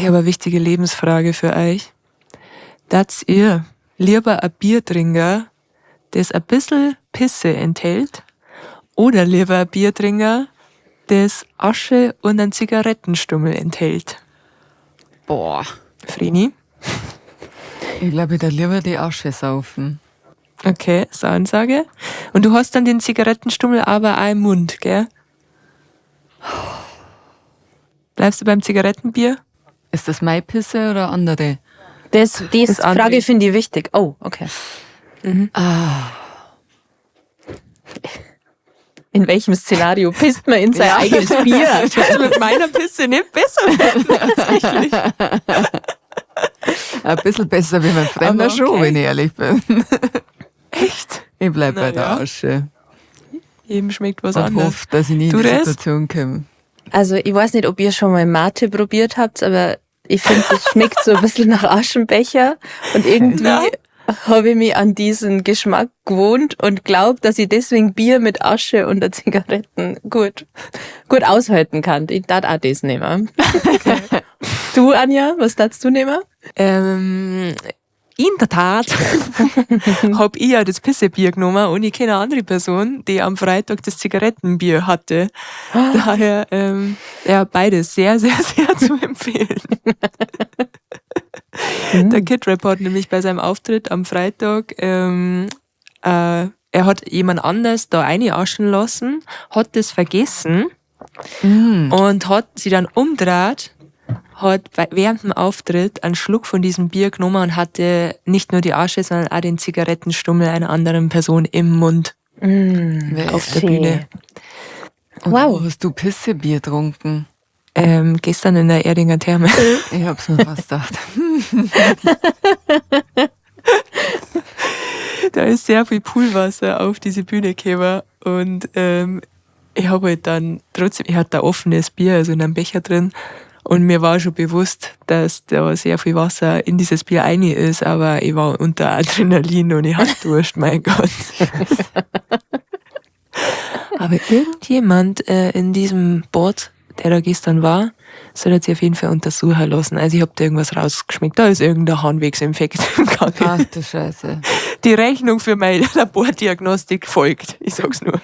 Ich habe eine wichtige Lebensfrage für euch. Dass ihr lieber ein Bier trinken, das ein bisschen Pisse enthält, oder lieber ein Bier trinken, das Asche und einen Zigarettenstummel enthält? Boah. Vreni? Ich glaube, ich würde lieber die Asche saufen. Okay, so Ansage. Und du hast dann den Zigarettenstummel aber auch im Mund, gell? Bleibst du beim Zigarettenbier? Ist das meine Pisse oder andere? Das Das andere. Frage finde ich wichtig. Oh, okay. Ah. In welchem Szenario pisst man in sein eigenes Bier? Das mit meiner Pisse nicht besser werden, tatsächlich. Ein bisschen besser wie mein Fremder Aber schon, okay. wenn ich ehrlich bin. Echt? Ich bleib bei Na der ja. Asche. Jedem schmeckt was Und anderes. hoffe, dass ich nie in Du die das? Situation komme. Also ich weiß nicht, ob ihr schon mal Mate probiert habt, aber ich finde, das schmeckt so ein bisschen nach Aschenbecher. Und irgendwie Nein. habe ich mich an diesen Geschmack gewohnt und glaube, dass ich deswegen Bier mit Asche und der Zigaretten gut aushalten kann. Ich darf auch das nehmen. Du, Anja, was darfst du nehmen? In der Tat hab ich ja das Pissebier genommen und ich kenne eine andere Person, die am Freitag das Zigarettenbier hatte. Daher, ja, beides sehr, sehr, sehr zu empfehlen. Der Kid Rap hat nämlich bei seinem Auftritt am Freitag, er hat jemand anders da reinarschen lassen, hat das vergessen und hat sie dann umgedreht, hat während dem Auftritt einen Schluck von diesem Bier genommen und hatte nicht nur die Asche, sondern auch den Zigarettenstummel einer anderen Person im Mund auf der Schön. Bühne. Und Wow. wo hast du Pissebier getrunken? Gestern in der Erdinger Therme. Ich hab's mir fast gedacht. Da ist sehr viel Poolwasser auf diese Bühne gekommen und ich habe halt dann trotzdem, ich hatte da offenes Bier, also in einem Becher drin, und mir war schon bewusst, dass da sehr viel Wasser in dieses Bier rein ist, aber ich war unter Adrenalin und ich hatte Durst, mein Gott. Aber irgendjemand in diesem Boot, der da gestern war, soll sich auf jeden Fall untersuchen lassen. Also ich hab da irgendwas rausgeschmeckt. Da ist irgendein Harnwegsinfekt im Gange. Ach du Scheiße. Die Rechnung für meine Labordiagnostik folgt. Ich sag's nur.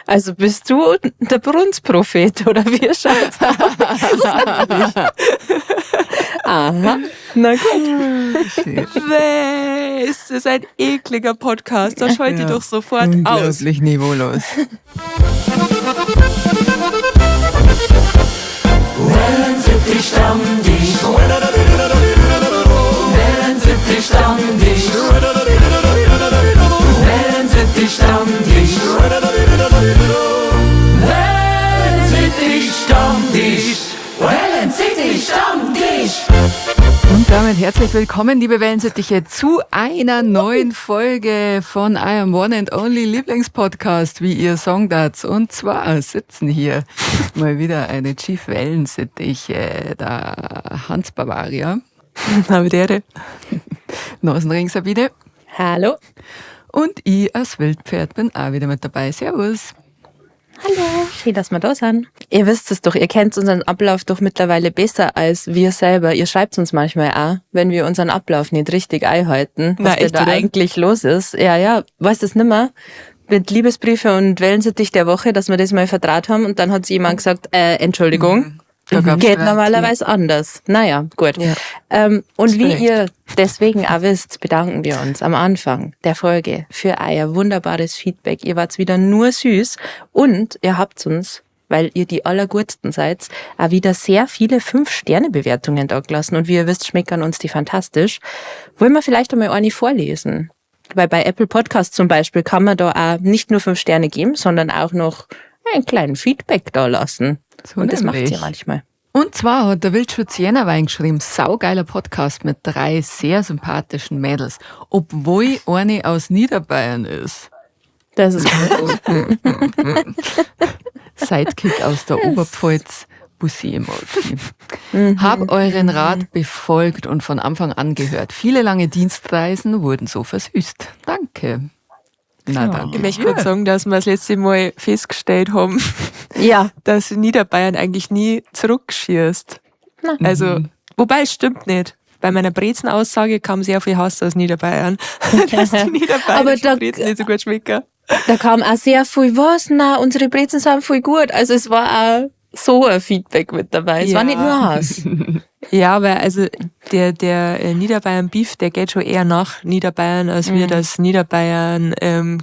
Also bist du der Brunsprophet oder wie schaut's aus? Aha, na gut. Schön. Bäh, ist das ein ekliger Podcast. Da schalte ich Ja. doch sofort aus. Unglaublich niveaulos. Wellensittich Stammtisch. Wellensittich Stammtisch. Wellensittich Stammtisch. Wellensittich Stammtisch. Wellensittich Stammtisch. Und damit herzlich willkommen, liebe Wellensittiche, zu einer neuen Folge von I Am One and Only Lieblingspodcast, wie ihr Songdarts. Und zwar sitzen hier mal wieder eine Chief Wellensittiche, der Hans Bavaria, Habidere. Nasenring Sabine Hallo. und ich als Wildpferd bin auch wieder mit dabei. Servus. Hallo. Schön, dass wir da sind. Ihr wisst es doch, ihr kennt unseren Ablauf doch mittlerweile besser als wir selber. Ihr schreibt uns manchmal auch, wenn wir unseren Ablauf nicht richtig einhalten, Na, was denn echt, da oder? eigentlich los ist. Ja, ja, weißt es nimmer. Mit Liebesbriefe und Wellensittich der Woche, dass wir das mal vertraut haben und dann hat jemand gesagt, Entschuldigung. Da gab's Geht Streit, normalerweise anders. Naja, gut. Ja. Und wie korrekt. ihr deswegen auch wisst, bedanken wir uns am Anfang der Folge für euer wunderbares Feedback. Ihr wart wieder nur süß und ihr habt uns, weil ihr die allergutsten seid, auch wieder sehr viele 5-Sterne-Bewertungen da gelassen. Und wie ihr wisst, schmeckern uns die fantastisch. Wollen wir vielleicht einmal eine vorlesen? Weil bei Apple Podcasts zum Beispiel kann man da auch nicht nur 5 Sterne geben, sondern auch noch einen kleinen Feedback da lassen. So Und das macht nämlich. ihr manchmal. Und zwar hat der Wildschutz Jännerwein geschrieben, saugeiler Podcast mit 3 sehr sympathischen Mädels, obwohl eine aus Niederbayern ist. Das ist gut. Sidekick aus der Oberpfalz, Bussi-Emoji. Hab euren Rat befolgt und von Anfang an gehört. Viele lange Dienstreisen wurden so versüßt. Danke. Na, danke. Ich möchte kurz sagen, dass wir das letzte Mal festgestellt haben, Ja. dass Niederbayern eigentlich nie zurückschießt. Na. Also Wobei, es stimmt nicht. Bei meiner Brezen-Aussage kam sehr viel Hass aus Niederbayern, dass die niederbayerischen Brezen nicht so gut schmecken. Da kam auch sehr viel, was? Na, unsere Brezen sind voll gut. Also es war auch so ein Feedback mit dabei. Es war nicht nur Hass. Ja, weil also der Niederbayern-Beef, der geht schon eher nach Niederbayern, als wir das Niederbayern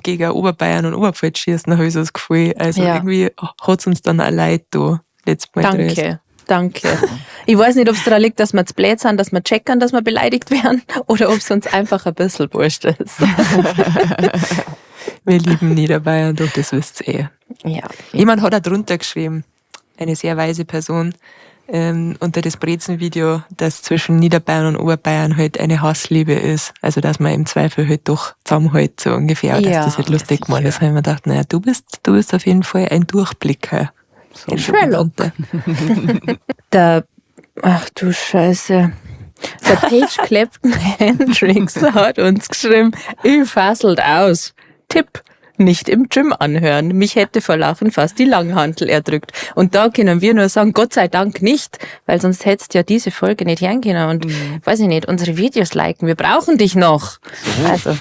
gegen Oberbayern und Oberpfalz schießen, habe ich so das Gefühl. Also irgendwie hat's uns dann auch leid da. Letztes Mal Danke, danke. Ich weiß nicht, ob's daran liegt, dass wir zu blöd sind, dass wir checken, dass wir beleidigt werden, oder ob's uns einfach ein bisschen wurscht ist. Wir lieben Niederbayern, doch, das wisst ihr eh. Jemand hat auch drunter geschrieben, eine sehr weise Person, unter das Brezen-Video, dass zwischen Niederbayern und Oberbayern halt eine Hassliebe ist. Also, dass man im Zweifel halt doch zusammenhält, so ungefähr. Dass das halt lustig gemacht ist. Da hab ich mir gedacht, naja, du bist auf jeden Fall ein Durchblicker. So. Ein Sherlock. sogenannter. Der, ach du Scheiße. Der Page Clapton Hendrix hat uns geschrieben, ich fasselt aus. Tipp, nicht im Gym anhören. Mich hätte vor Lachen fast die Langhantel erdrückt. Und da können wir nur sagen, Gott sei Dank nicht, weil sonst hättest du ja diese Folge nicht hören können und, weiß ich nicht, unsere Videos liken. Wir brauchen dich noch. So. Also,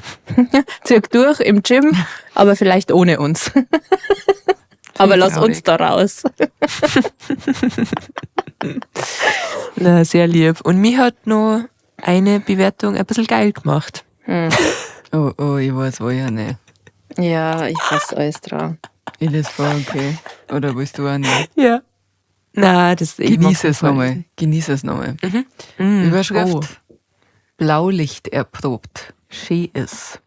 zirk durch im Gym, aber vielleicht ohne uns. Aber lass uns da raus. Na, sehr lieb. Und mir hat noch eine Bewertung ein bisschen geil gemacht. Oh, oh, ich weiß wo ja nicht. Ja, ich weiß alles dran. Ich lese vor, okay. Oder willst du auch nicht? Ja. Na, das, ich Genieß mag es voll. nochmal. Genieß es nochmal. Überschrift. Oh. Blaulicht erprobt. Schee is.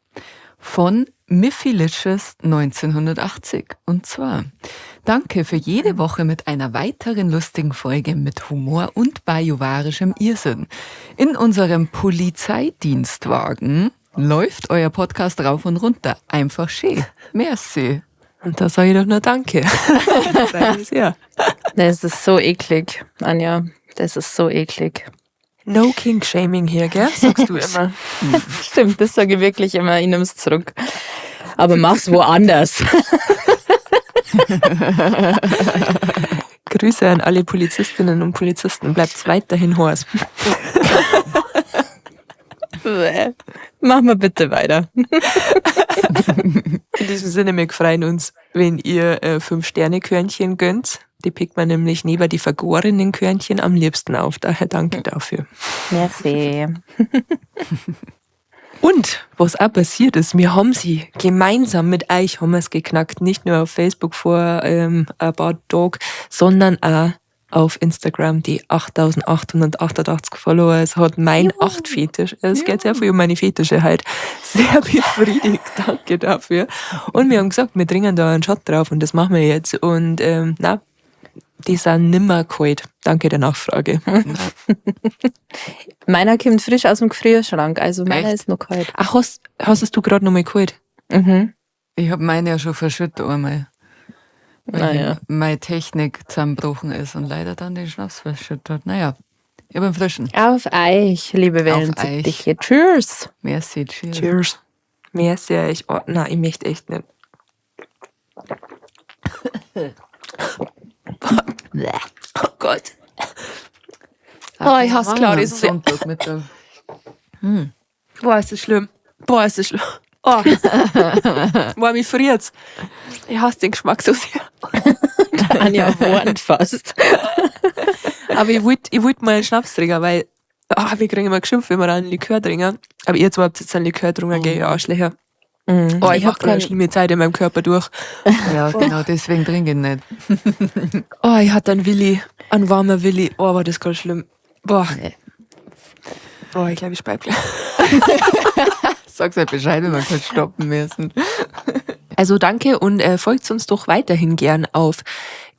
Von Miffylicious 1980. Und zwar, danke für jede Woche mit einer weiteren lustigen Folge mit Humor und bajuvarischem Irrsinn. In unserem Polizeidienstwagen läuft euer Podcast rauf und runter. Einfach schön. Merci. Und da sage ich doch nur Danke. Das ist ja. Das ist so eklig, Anja. Das ist so eklig. No Kink-Shaming hier, gell? Sagst du immer. Stimmt, das sage ich wirklich immer. Ich nehm's zurück. Aber mach's woanders. Grüße an alle Polizistinnen und Polizisten. Bleibt's weiterhin heiß. Bäh. Machen wir bitte weiter. In diesem Sinne, wir freuen uns, wenn ihr 5-Sterne-Körnchen gönnt. Die pickt man nämlich neben die vergorenen Körnchen am liebsten auf. Daher danke dafür. Merci. Und was auch passiert ist, wir haben sie gemeinsam mit euch haben wir's geknackt. Nicht nur auf Facebook vor ein paar Tagen, sondern auch auf Instagram, die 8888 Follower. Es hat mein 8-Fetisch. Es geht sehr viel um meine Fetische halt. Sehr befriedigt. Danke dafür. Und wir haben gesagt, wir trinken da einen Shot drauf und das machen wir jetzt. Und na, die sind nimmer kalt. Danke der Nachfrage. Meiner kommt frisch aus dem Gefrierschrank, also meiner Echt? ist noch kalt. Ach, hast es du grad noch mal geholt? Mhm. Ich hab meine ja schon verschüttet einmal. Weil Naja. meine Technik zusammengebrochen ist und leider dann den Schnaps verschüttet hat. Naja, ich hab einen frischen. Auf euch, liebe Auf Wellensittiche. Cheers. Merci, cheers. Cheers. Merci euch. Oh, nein, ich möchte echt nicht. Oh Gott. Oh, ich hasse Claudia so sehr. Sonntagmittag. Boah, ist das schlimm. Boah, ist das schlimm. Oh. Boah, mich friert's. Ich hasse den Geschmack so sehr. Anja warnt fast. Aber ich wollt mal einen Schnaps trinken, weil wir kriegen immer geschimpft, wenn wir einen Likör trinken. Aber ihr zwei habt jetzt einen Likör getrunken, gell, ihr Arschlöcher. Oh, ich Ich mach hab gerade eine keinen schlimme Zeit in meinem Körper durch. Ja, genau, deswegen trinke ich nicht. Oh, ich hatte einen Willi, einen warmen Willi. Oh, war das gerade schlimm. Boah. Nee. Boah, ich glaube, ich speib gleich. Sag's halt Bescheid, wenn wir kurz stoppen müssen. Also danke und folgt uns doch weiterhin gern auf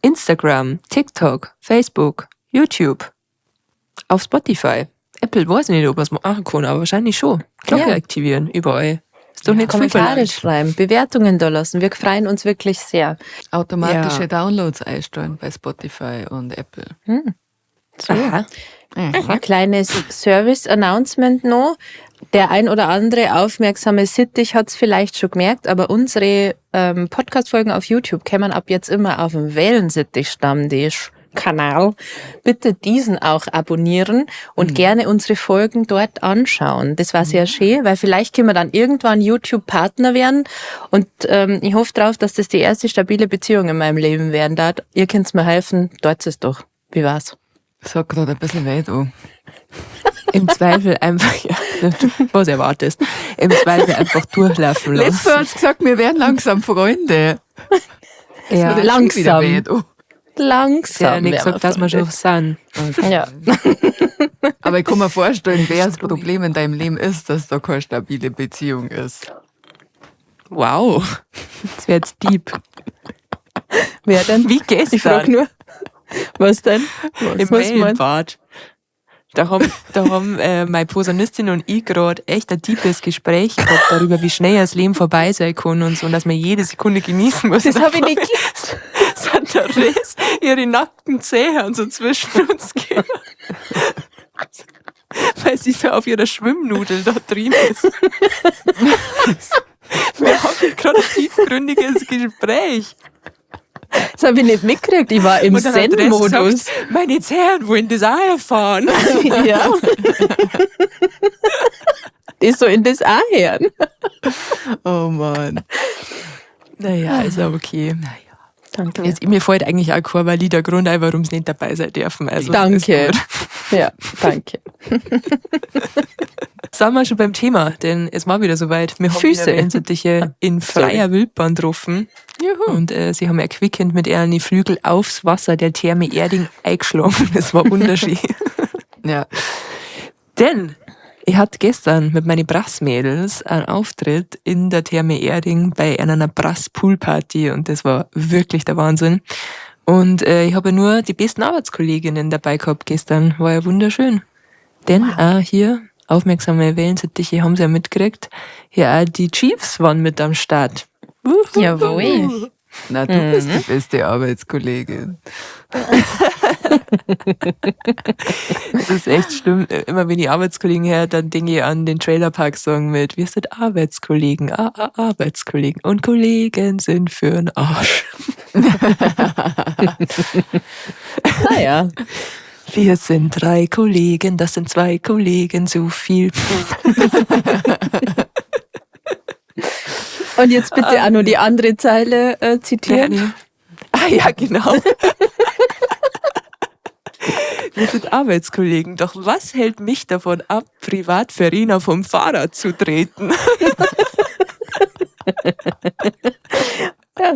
Instagram, TikTok, Facebook, YouTube, auf Spotify. Apple, weiß ich nicht, ob man's machen kann, aber wahrscheinlich schon. Glocke Ja. aktivieren, überall. Ist doch nicht viel Kommentare verlangt. schreiben, Bewertungen da lassen. Wir freuen uns wirklich sehr. Automatische Ja. Downloads einstellen bei Spotify und Apple. So. Aha. Ein kleines Service-Announcement noch. Der ein oder andere aufmerksame Sittich hat's vielleicht schon gemerkt, aber unsere Podcast-Folgen auf YouTube kämen ab jetzt immer auf dem Wellensittich-Stammtisch. YouTube-Kanal. Bitte diesen auch abonnieren und gerne unsere Folgen dort anschauen. Das war sehr schön, weil vielleicht können wir dann irgendwann YouTube-Partner werden. Und ich hoffe drauf, dass das die erste stabile Beziehung in meinem Leben werden darf. Ihr könnt mir helfen, dort ist es doch. Wie war's? Das hat gerade ein bisschen weh da. Im Zweifel einfach, ja, was erwartest, im Zweifel einfach durchlaufen lassen. Letztes Mal hat's gesagt, wir werden langsam Freunde. Ja, Hat jetzt schon wieder Langsam. weh da. Langsam. ja nicht werden gesagt, dass wir schon sind. Freunde. Ja. Aber ich kann mir vorstellen, wer das Problem in deinem Leben ist, dass da keine stabile Beziehung ist. Wow, das wäre jetzt deep. Wer denn? Wie gestern. Ich frag nur. Was denn? Im Was meinst du? Wellenbad. Da haben meine Posaunistin und ich gerade echt ein tiefes Gespräch gehabt darüber, wie schnell das Leben vorbei sein kann und so, und dass man jede Sekunde genießen muss. Das habe ich nicht Sind der Riss ihre nackten Zehen so zwischen uns gegangen. Weil sie so auf ihrer Schwimmnudel da drin ist. Wir haben hier gerade ein tiefgründiges Gespräch. Das habe ich nicht mitgekriegt. Ich war im Und dann hat Rest Zen-Modus. gesagt, meine Zehen wollen das auch erfahren. Ja. Die sollen das auch hören. Oh Mann. Naja, ist ja okay. Danke. Jetzt, mir fällt eigentlich auch kein valider Grund ein, warum sie nicht dabei sein dürfen. Also, Danke. ist gut. Ja, danke. Sind wir schon beim Thema, denn es war wieder soweit. Wir haben Füße. wieder Wellensittiche in freier Wildbahn getroffen. Juhu. Und sie haben erquickend mit ihren Flügel aufs Wasser der Therme Erding eingeschlagen. Das war wunderschön. Ja. Denn ich hatte gestern mit meinen Brassmädels einen Auftritt in der Therme Erding bei einer Brass-Pool-Party und das war wirklich der Wahnsinn. Und ich habe nur die besten Arbeitskolleginnen dabei gehabt gestern. War ja wunderschön. Denn auch hier, aufmerksame Wellensittiche haben sie ja mitgekriegt, hier auch die Chiefs waren mit am Start. Wuhu. Jawohl. Na, du bist die beste Arbeitskollegin. Das ist echt schlimm. Immer wenn ich Arbeitskollegen her, dann denke ich an den Trailerpark-Song mit Wir sind Arbeitskollegen, Arbeitskollegen und Kollegen sind für'n Arsch. Naja. Wir sind 3 Kollegen, das sind 2 Kollegen zu viel. Und jetzt bitte auch noch die andere Zeile zitieren. Nee, nee. Ah ja, genau. Wir sind Arbeitskollegen, doch was hält mich davon ab, privat Verena vom Fahrrad zu treten? Ja.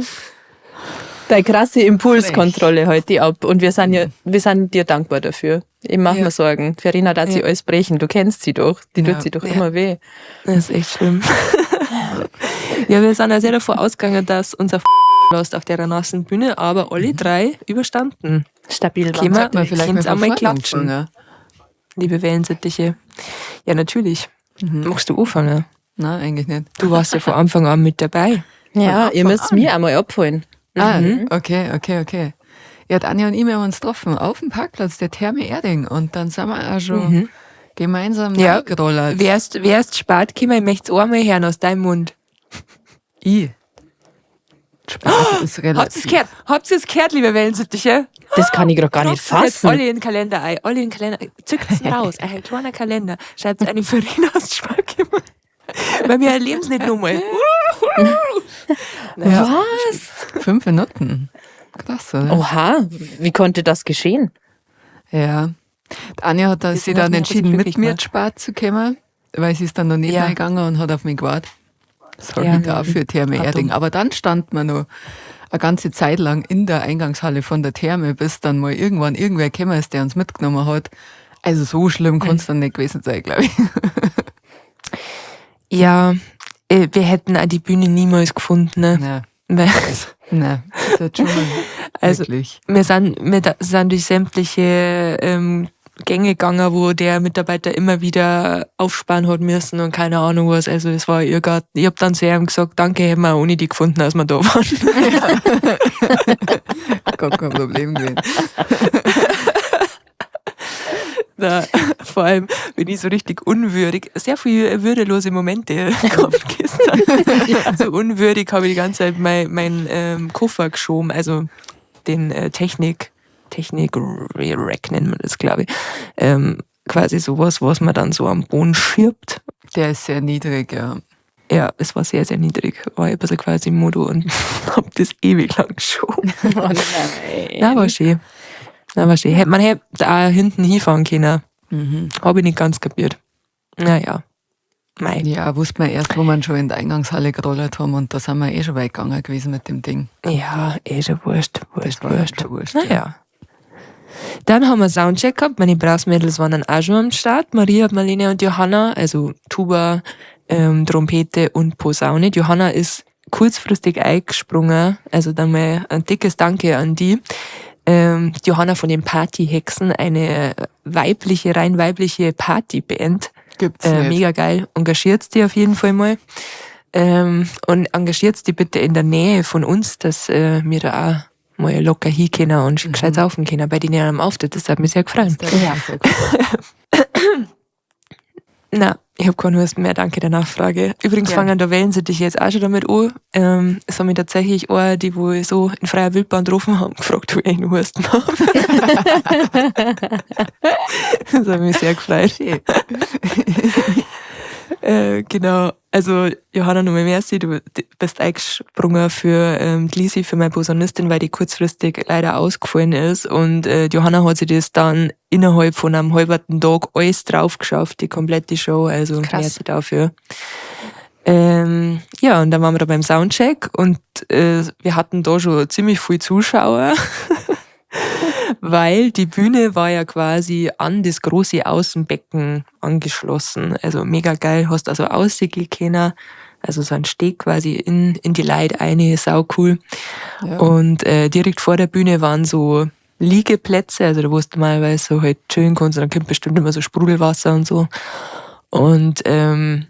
Deine krasse Impulskontrolle heute ab. Und wir sind dir dankbar dafür. Ich mach mir Sorgen. Verena darf sie alles brechen. Du kennst sie doch. Die tut sie doch immer weh. Das ist echt schlimm. Ja, wir sind ja sehr davon ausgegangen, dass unser lässt auf der nassen Bühne, aber alle 3 überstanden. Stabil Können waren wir Man vielleicht Könnt's mal von einmal vorne klatschen. anfangen. Liebe Wellensittiche. Ja, natürlich. Magst du anfangen? Nein, eigentlich nicht. Du warst ja von Anfang an mit dabei. Ja, ihr müsst Anfang an. mir einmal abholen. Ah, okay. Ja, die Anja und ich, wir haben uns getroffen auf dem Parkplatz der Therme Erding und dann sind wir auch schon gemeinsam Ja. reingerollert. Wärst spät gekommen, ich möchte es einmal hören aus deinem Mund. Ich. Spät ist relativ. Habt ihr's gehört? Habt ihr's gehört, liebe Wellensittiche? Das kann ich gerade gar nicht Tragt's jetzt fassen. Alle in den Kalender ein. Alle in den Kalender. Zückt's raus. Ein kleiner Kalender. Schreibt's eine Verena aus Spät gekommen. Weil wir erleben's nicht nochmal. Naja. Was? 5 Minuten. Krass, oder? Oha, wie konnte das geschehen? Ja. Die Anja hat dann, Das sich hat dann mich entschieden, glücklich mit mir gemacht. zu spät zu kommen, weil sie ist dann noch nicht Ja. reingegangen und hat auf mich gewartet. Sorry Ja. dafür, Therme War Erding. dumm. Aber dann stand man noch eine ganze Zeit lang in der Eingangshalle von der Therme, bis dann mal irgendwann irgendwer gekommen ist, der uns mitgenommen hat. Also so schlimm konnte es dann nicht gewesen sein, glaube ich. Ja, wir hätten auch die Bühne niemals gefunden. Ne? Nein, Weil nein, das ist schon mal Also, wirklich. wir sind durch sämtliche Gänge gegangen, wo der Mitarbeiter immer wieder aufsparen hat müssen und keine Ahnung was. Also es war Irrgarten. Ich hab dann zu ihm gesagt, danke, hätten wir ohne die gefunden, als wir da waren. Gar kein Problem gewesen. Na, vor allem bin ich so richtig unwürdig. Sehr viel würdelose Momente gehabt gestern. So unwürdig habe ich die ganze Zeit meinen Koffer geschoben, also den Technik, Rack nennt man das, glaube ich. Quasi sowas, was man dann so am Boden schirbt. Der ist sehr niedrig, ja. Ja, es war sehr, sehr niedrig. War ich ein bisschen quasi im Modo und hab das ewig lang geschoben. Oh nein. Na, war schön. Na, war schön. Man hätte da hinten hinfahren können. Mhm. Hab ich nicht ganz kapiert. Naja. Mei. Ja, wusste man erst, wo man schon in der Eingangshalle gerollert haben und da sind wir eh schon weit gegangen gewesen mit dem Ding. Ja, eh schon wurscht. Wurscht, Das war wurscht. schon wurscht, ja. Naja. Dann haben wir Soundcheck gehabt. Meine Brassmädels waren dann auch schon am Start. Maria, Marlene und Johanna, also Tuba, Trompete und Posaune. Die Johanna ist kurzfristig eingesprungen. Also dann mal ein dickes Danke an die. Die Johanna von den Partyhexen, eine weibliche, rein weibliche Partyband. Gibt's nicht. Mega geil. Engagiert die auf jeden Fall mal. Und engagiert die bitte in der Nähe von uns, dass wir da auch mal locker hinkommen und gescheit saufen können bei denen am Auftritt. Das hat mich sehr gefreut. Ja. Na, ich habe keinen Husten mehr, danke der Nachfrage. Übrigens Ja. fangen da Wellensittiche jetzt auch schon damit an. Es haben mich tatsächlich auch die, wo ich so in freier Wildbahn getroffen haben, gefragt, ob ich einen Husten habe. Das hat mich sehr gefreut. Schön. Genau. Also, Johanna, nochmal merci, du bist eingesprungen für die Lisi, für meine Posaunistin, weil die kurzfristig leider ausgefallen ist. Und die Johanna hat sich das dann innerhalb von einem halben Tag alles drauf geschafft, die komplette Show. Also, Krass. merci dafür. Ja, und dann waren wir da beim Soundcheck und wir hatten da schon ziemlich viel Zuschauer, weil die Bühne war ja quasi an das große Außenbecken angeschlossen. Also mega geil, hast also aussehen können. Also so ein Steg quasi in die Leute rein, sau cool. Ja. Und direkt vor der Bühne waren so Liegeplätze, also da wo du normalerweise so halt chillen kannst und dann kommt bestimmt immer so Sprudelwasser und so. Und dann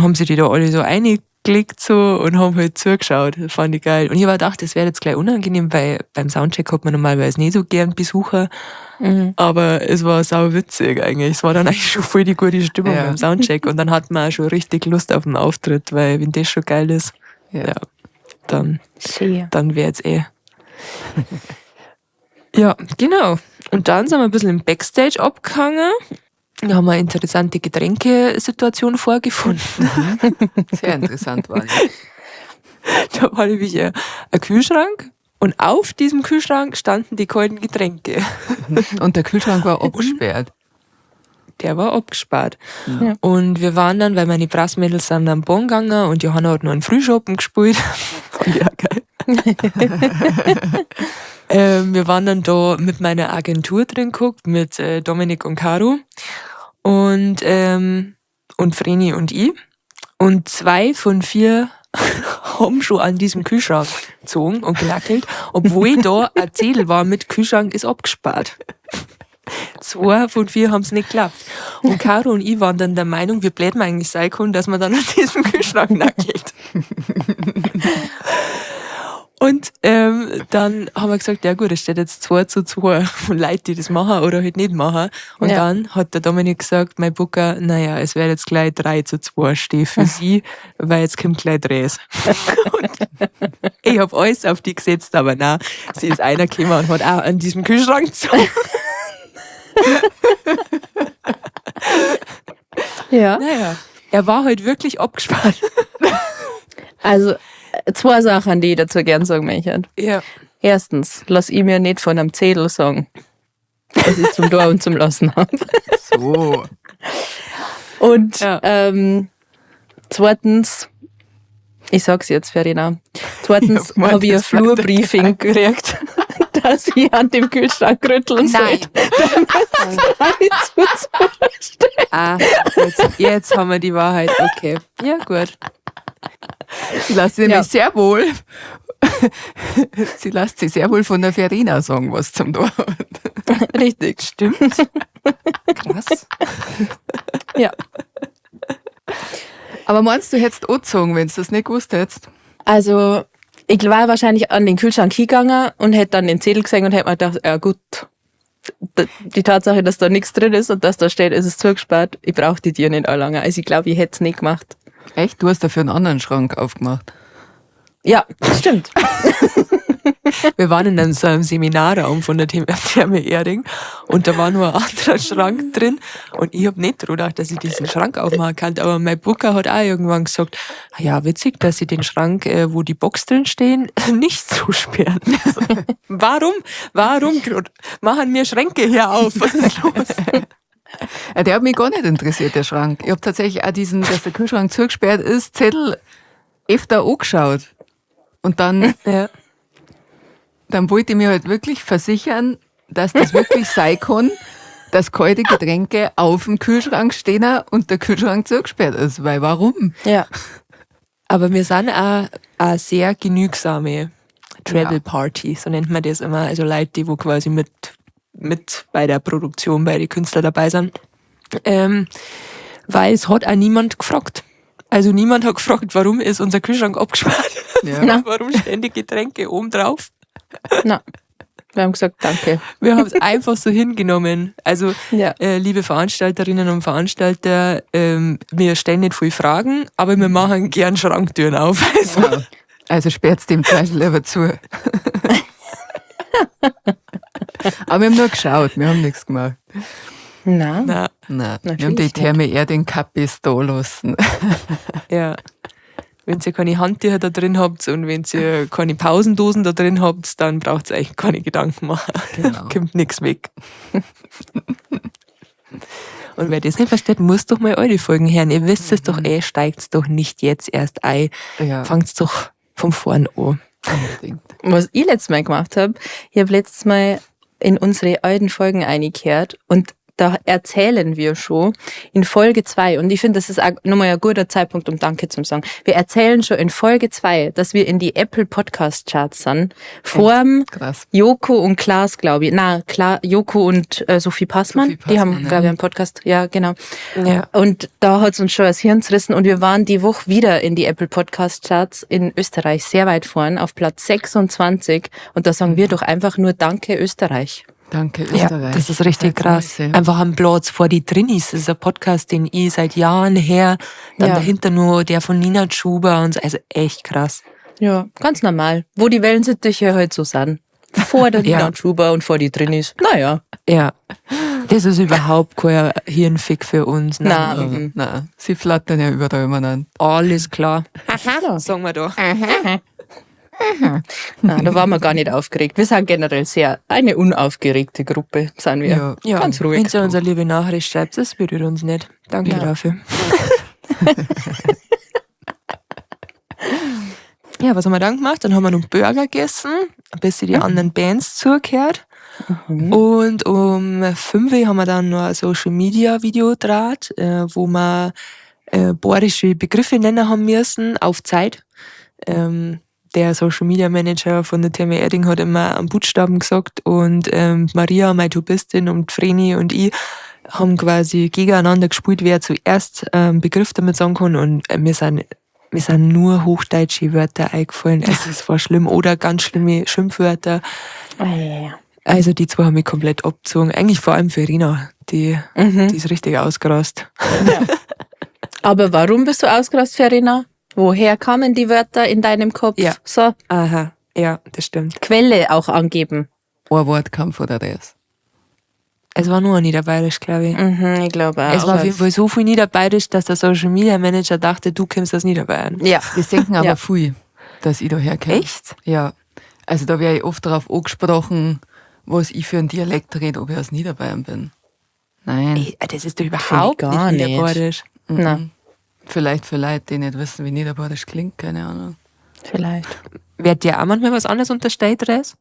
haben sie die da alle so reingelegt so und haben halt zugeschaut. Das fand ich geil. Und ich habe gedacht, das wäre jetzt gleich unangenehm, weil beim Soundcheck hat man normalerweise nicht so gern Besucher. Mhm. Aber es war sau witzig eigentlich. Es war dann eigentlich schon voll die gute Stimmung Ja. beim Soundcheck. Und dann hat man auch schon richtig Lust auf den Auftritt, weil wenn das schon geil ist, Ja. ja, dann Schön. dann wäre jetzt eh. Ja, genau. Und dann sind wir ein bisschen im Backstage abgehangen. Da haben wir eine interessante Getränkesituation vorgefunden. Sehr interessant war die. Da war nämlich ein Kühlschrank und auf diesem Kühlschrank standen die kalten Getränke. Und der Kühlschrank war abgesperrt. Der war abgespart. Ja. Und wir waren dann, weil meine Brassmädels sind am Bonn gegangen und Johanna hat noch einen Frühschoppen gespielt. Fand ich auch geil. Wir waren dann da mit meiner Agentur drin geguckt, mit Dominik und Caro und Vreni und ich. Und 2 von 4 haben schon an diesem Kühlschrank gezogen und genackelt, obwohl da ein Zettel war mit Kühlschrank ist abgespart. 2 von 4 haben's nicht geklappt. Und Caro und ich waren dann der Meinung, wir blöd eigentlich sein können, dass man dann an diesem Kühlschrank nackelt. Und dann haben wir gesagt, ja gut, es steht jetzt 2:2 von Leuten, die das machen oder halt nicht machen. Und Ja. dann hat der Dominik gesagt, mein Booker, naja, es wird jetzt gleich 3:2 stehen für sie, weil jetzt kommt gleich Drehs. Und ich hab alles auf die gesetzt, aber nein, sie ist einer gekommen und hat auch an diesem Kühlschrank gezogen. Ja. Naja, er war halt wirklich abgespart. Also 2 Sachen, die ich dazu gern sagen möchte. Ja. Erstens, lass ich mir nicht von einem Zettel sagen, was ich zum Tor und zum Lassen hab. So. Und Ja. zweitens, ich sag's jetzt, Verena, zweitens Ich hab gemeint, hab ich ein das bleibt Flurbriefing gekriegt, dass ich an dem Kühlschrank rütteln soll. Nein. Ah, jetzt haben wir die Wahrheit. Okay. Ja, gut. Sie lässt sich nämlich Ja. sehr wohl. Sie lässt sich sehr wohl von der Verena sagen, was zum Tor. Richtig. Stimmt. Krass. Ja. Aber meinst du, hättest auch gezogen, wenn du das nicht gewusst hättest? Also, ich war wahrscheinlich an den Kühlschrank hingegangen und hätte dann den Zettel gesehen und hätte mir gedacht, ja gut, die Tatsache, dass da nichts drin ist und dass da steht, ist es zugespart, ich brauche die Tür nicht lange. Also ich glaube, ich hätte es nicht gemacht. Echt? Du hast dafür einen anderen Schrank aufgemacht. Ja, stimmt. Wir waren in einem, so einem Seminarraum von der Therme Erding und da war nur ein anderer Schrank drin und ich hab nicht dran gedacht, dass ich diesen Schrank aufmachen kann, aber mein Booker hat auch irgendwann gesagt, "Ah ja, witzig, dass sie den Schrank, wo die Box drin stehen, nicht zusperren." Warum? Warum machen wir Schränke hier auf? Was ist los? Ja, der hat mich gar nicht interessiert, der Schrank. Ich hab tatsächlich auch diesen, dass der Kühlschrank zugesperrt ist, Zettel öfter angeschaut. Und dann, Ja. dann wollte ich mir halt wirklich versichern, dass das wirklich sein kann, dass kalte Getränke auf dem Kühlschrank stehen und der Kühlschrank zugesperrt ist. Weil warum? Ja. Aber wir sind auch eine sehr genügsame Travel Party, so nennt man das immer. Also Leute, die wo quasi mit bei der Produktion, bei den Künstlern dabei sind. Weil es hat auch niemand gefragt. Also niemand hat gefragt, warum ist unser Kühlschrank abgesperrt? Ja. Warum stehen die Getränke oben drauf? Na, wir haben gesagt, danke. Wir haben es einfach so hingenommen. Also, Ja. liebe Veranstalterinnen und Veranstalter, wir stellen nicht viel Fragen, aber wir machen gern Schranktüren auf. Also, Ja. Also sperrt's dem Zweifel lieber zu. Aber wir haben nur geschaut, wir haben nichts gemacht. Na, na, Nein, wir Natürlich haben die nicht. Therme Erding Kappis da lassen. ja. Wenn ihr keine Handtücher da drin habt und wenn ihr keine Pausendosen da drin habt, dann braucht ihr euch keine Gedanken machen. Genau. Kommt nichts weg. Und wer das nicht versteht, muss doch mal eure Folgen hören. Ihr wisst es doch eh, steigt's doch nicht jetzt erst ein. Ja, Fangt's doch von vorn an. unbedingt. Was ich letztes Mal gemacht habe, ich habe letztes Mal in unsere alten Folgen eingekehrt und da erzählen wir schon in Folge 2, und ich finde, das ist auch nochmal ein guter Zeitpunkt, um Danke zu sagen. Wir erzählen schon in Folge 2, dass wir in die Apple Podcast Charts sind. Vorm Krass. Joko und Klaas, glaube ich. Na, klar, Joko und Sophie Passmann. Sophie Die haben, Passmann, ja. glaube ich, einen Podcast. Ja, genau. Ja. Und da hat's uns schon das Hirn zerrissen und wir waren die Woche wieder in die Apple Podcast Charts in Österreich sehr weit vorn, auf Platz 26. Und da sagen wir doch einfach nur Danke Österreich. Danke, Ja, Österreich. das ist richtig Seid krass. weise. Einfach am Platz vor die Drinis. Das ist ein Podcast, den ich seit Jahren her. Dann Ja. dahinter nur der von Nina Chuba und so. Also echt krass. Ja, ganz normal. Wo die Wellensittiche halt so sind. Vor der Ja. Nina Chuba und vor die Drinis. Naja. Ja. Das ist überhaupt kein Hirnfick für uns. Nein. Na, mhm. Nein, sie flattern ja überall umeinander. Alles klar. Sagen wir da. Na, da waren wir gar nicht aufgeregt. Wir sind generell sehr eine unaufgeregte Gruppe, sind wir. Ja. Ja, Ganz ruhig. Wenn ihr uns eine liebe Nachricht schreibt, das berührt uns nicht. Danke Ja. dafür. Ja, was haben wir dann gemacht? Dann haben wir noch Burger gegessen, bis sie die anderen Bands zugehört. Und um 5 Uhr haben wir dann noch ein Social Media Video gedreht, wo wir bayerische Begriffe nennen haben müssen auf Zeit. Der Social Media Manager von der Therme Erding hat immer einen Buchstaben gesagt und Maria, meine Tubistin und Vreni und ich haben quasi gegeneinander gespielt, wer zuerst Begriff damit sagen kann und mir sind nur hochdeutsche Wörter eingefallen. Also es war schlimm. Oder ganz schlimme Schimpfwörter. Ah, ja, ja. Also die zwei haben mich komplett abgezogen. Eigentlich vor allem Verena, die ist richtig ausgerast. Aber warum bist du ausgerast, Verena? Woher kamen die Wörter in deinem Kopf? Ja. So, Aha, ja, das stimmt. Quelle auch angeben. Ein Wort kam von der Rest. Es war nur ein Niederbayerisch, glaube ich. Mhm, ich glaube auch. Es war auf jeden Fall so viel Niederbayerisch, dass der Social Media Manager dachte, du kommst aus Niederbayern. Ja. Das denken aber Ja. viel, dass ich da herkomme. Echt? Ja. Also da werde ich oft darauf angesprochen, was ich für einen Dialekt rede, ob ich aus Niederbayern bin. Nein. Ey, das ist doch überhaupt gar nicht nicht. Niederbayerisch. Na, Vielleicht für Leute, die nicht wissen, wie Niederbayerisch klingt, keine Ahnung. vielleicht. Wird dir auch manchmal was anderes unterstellt, Res?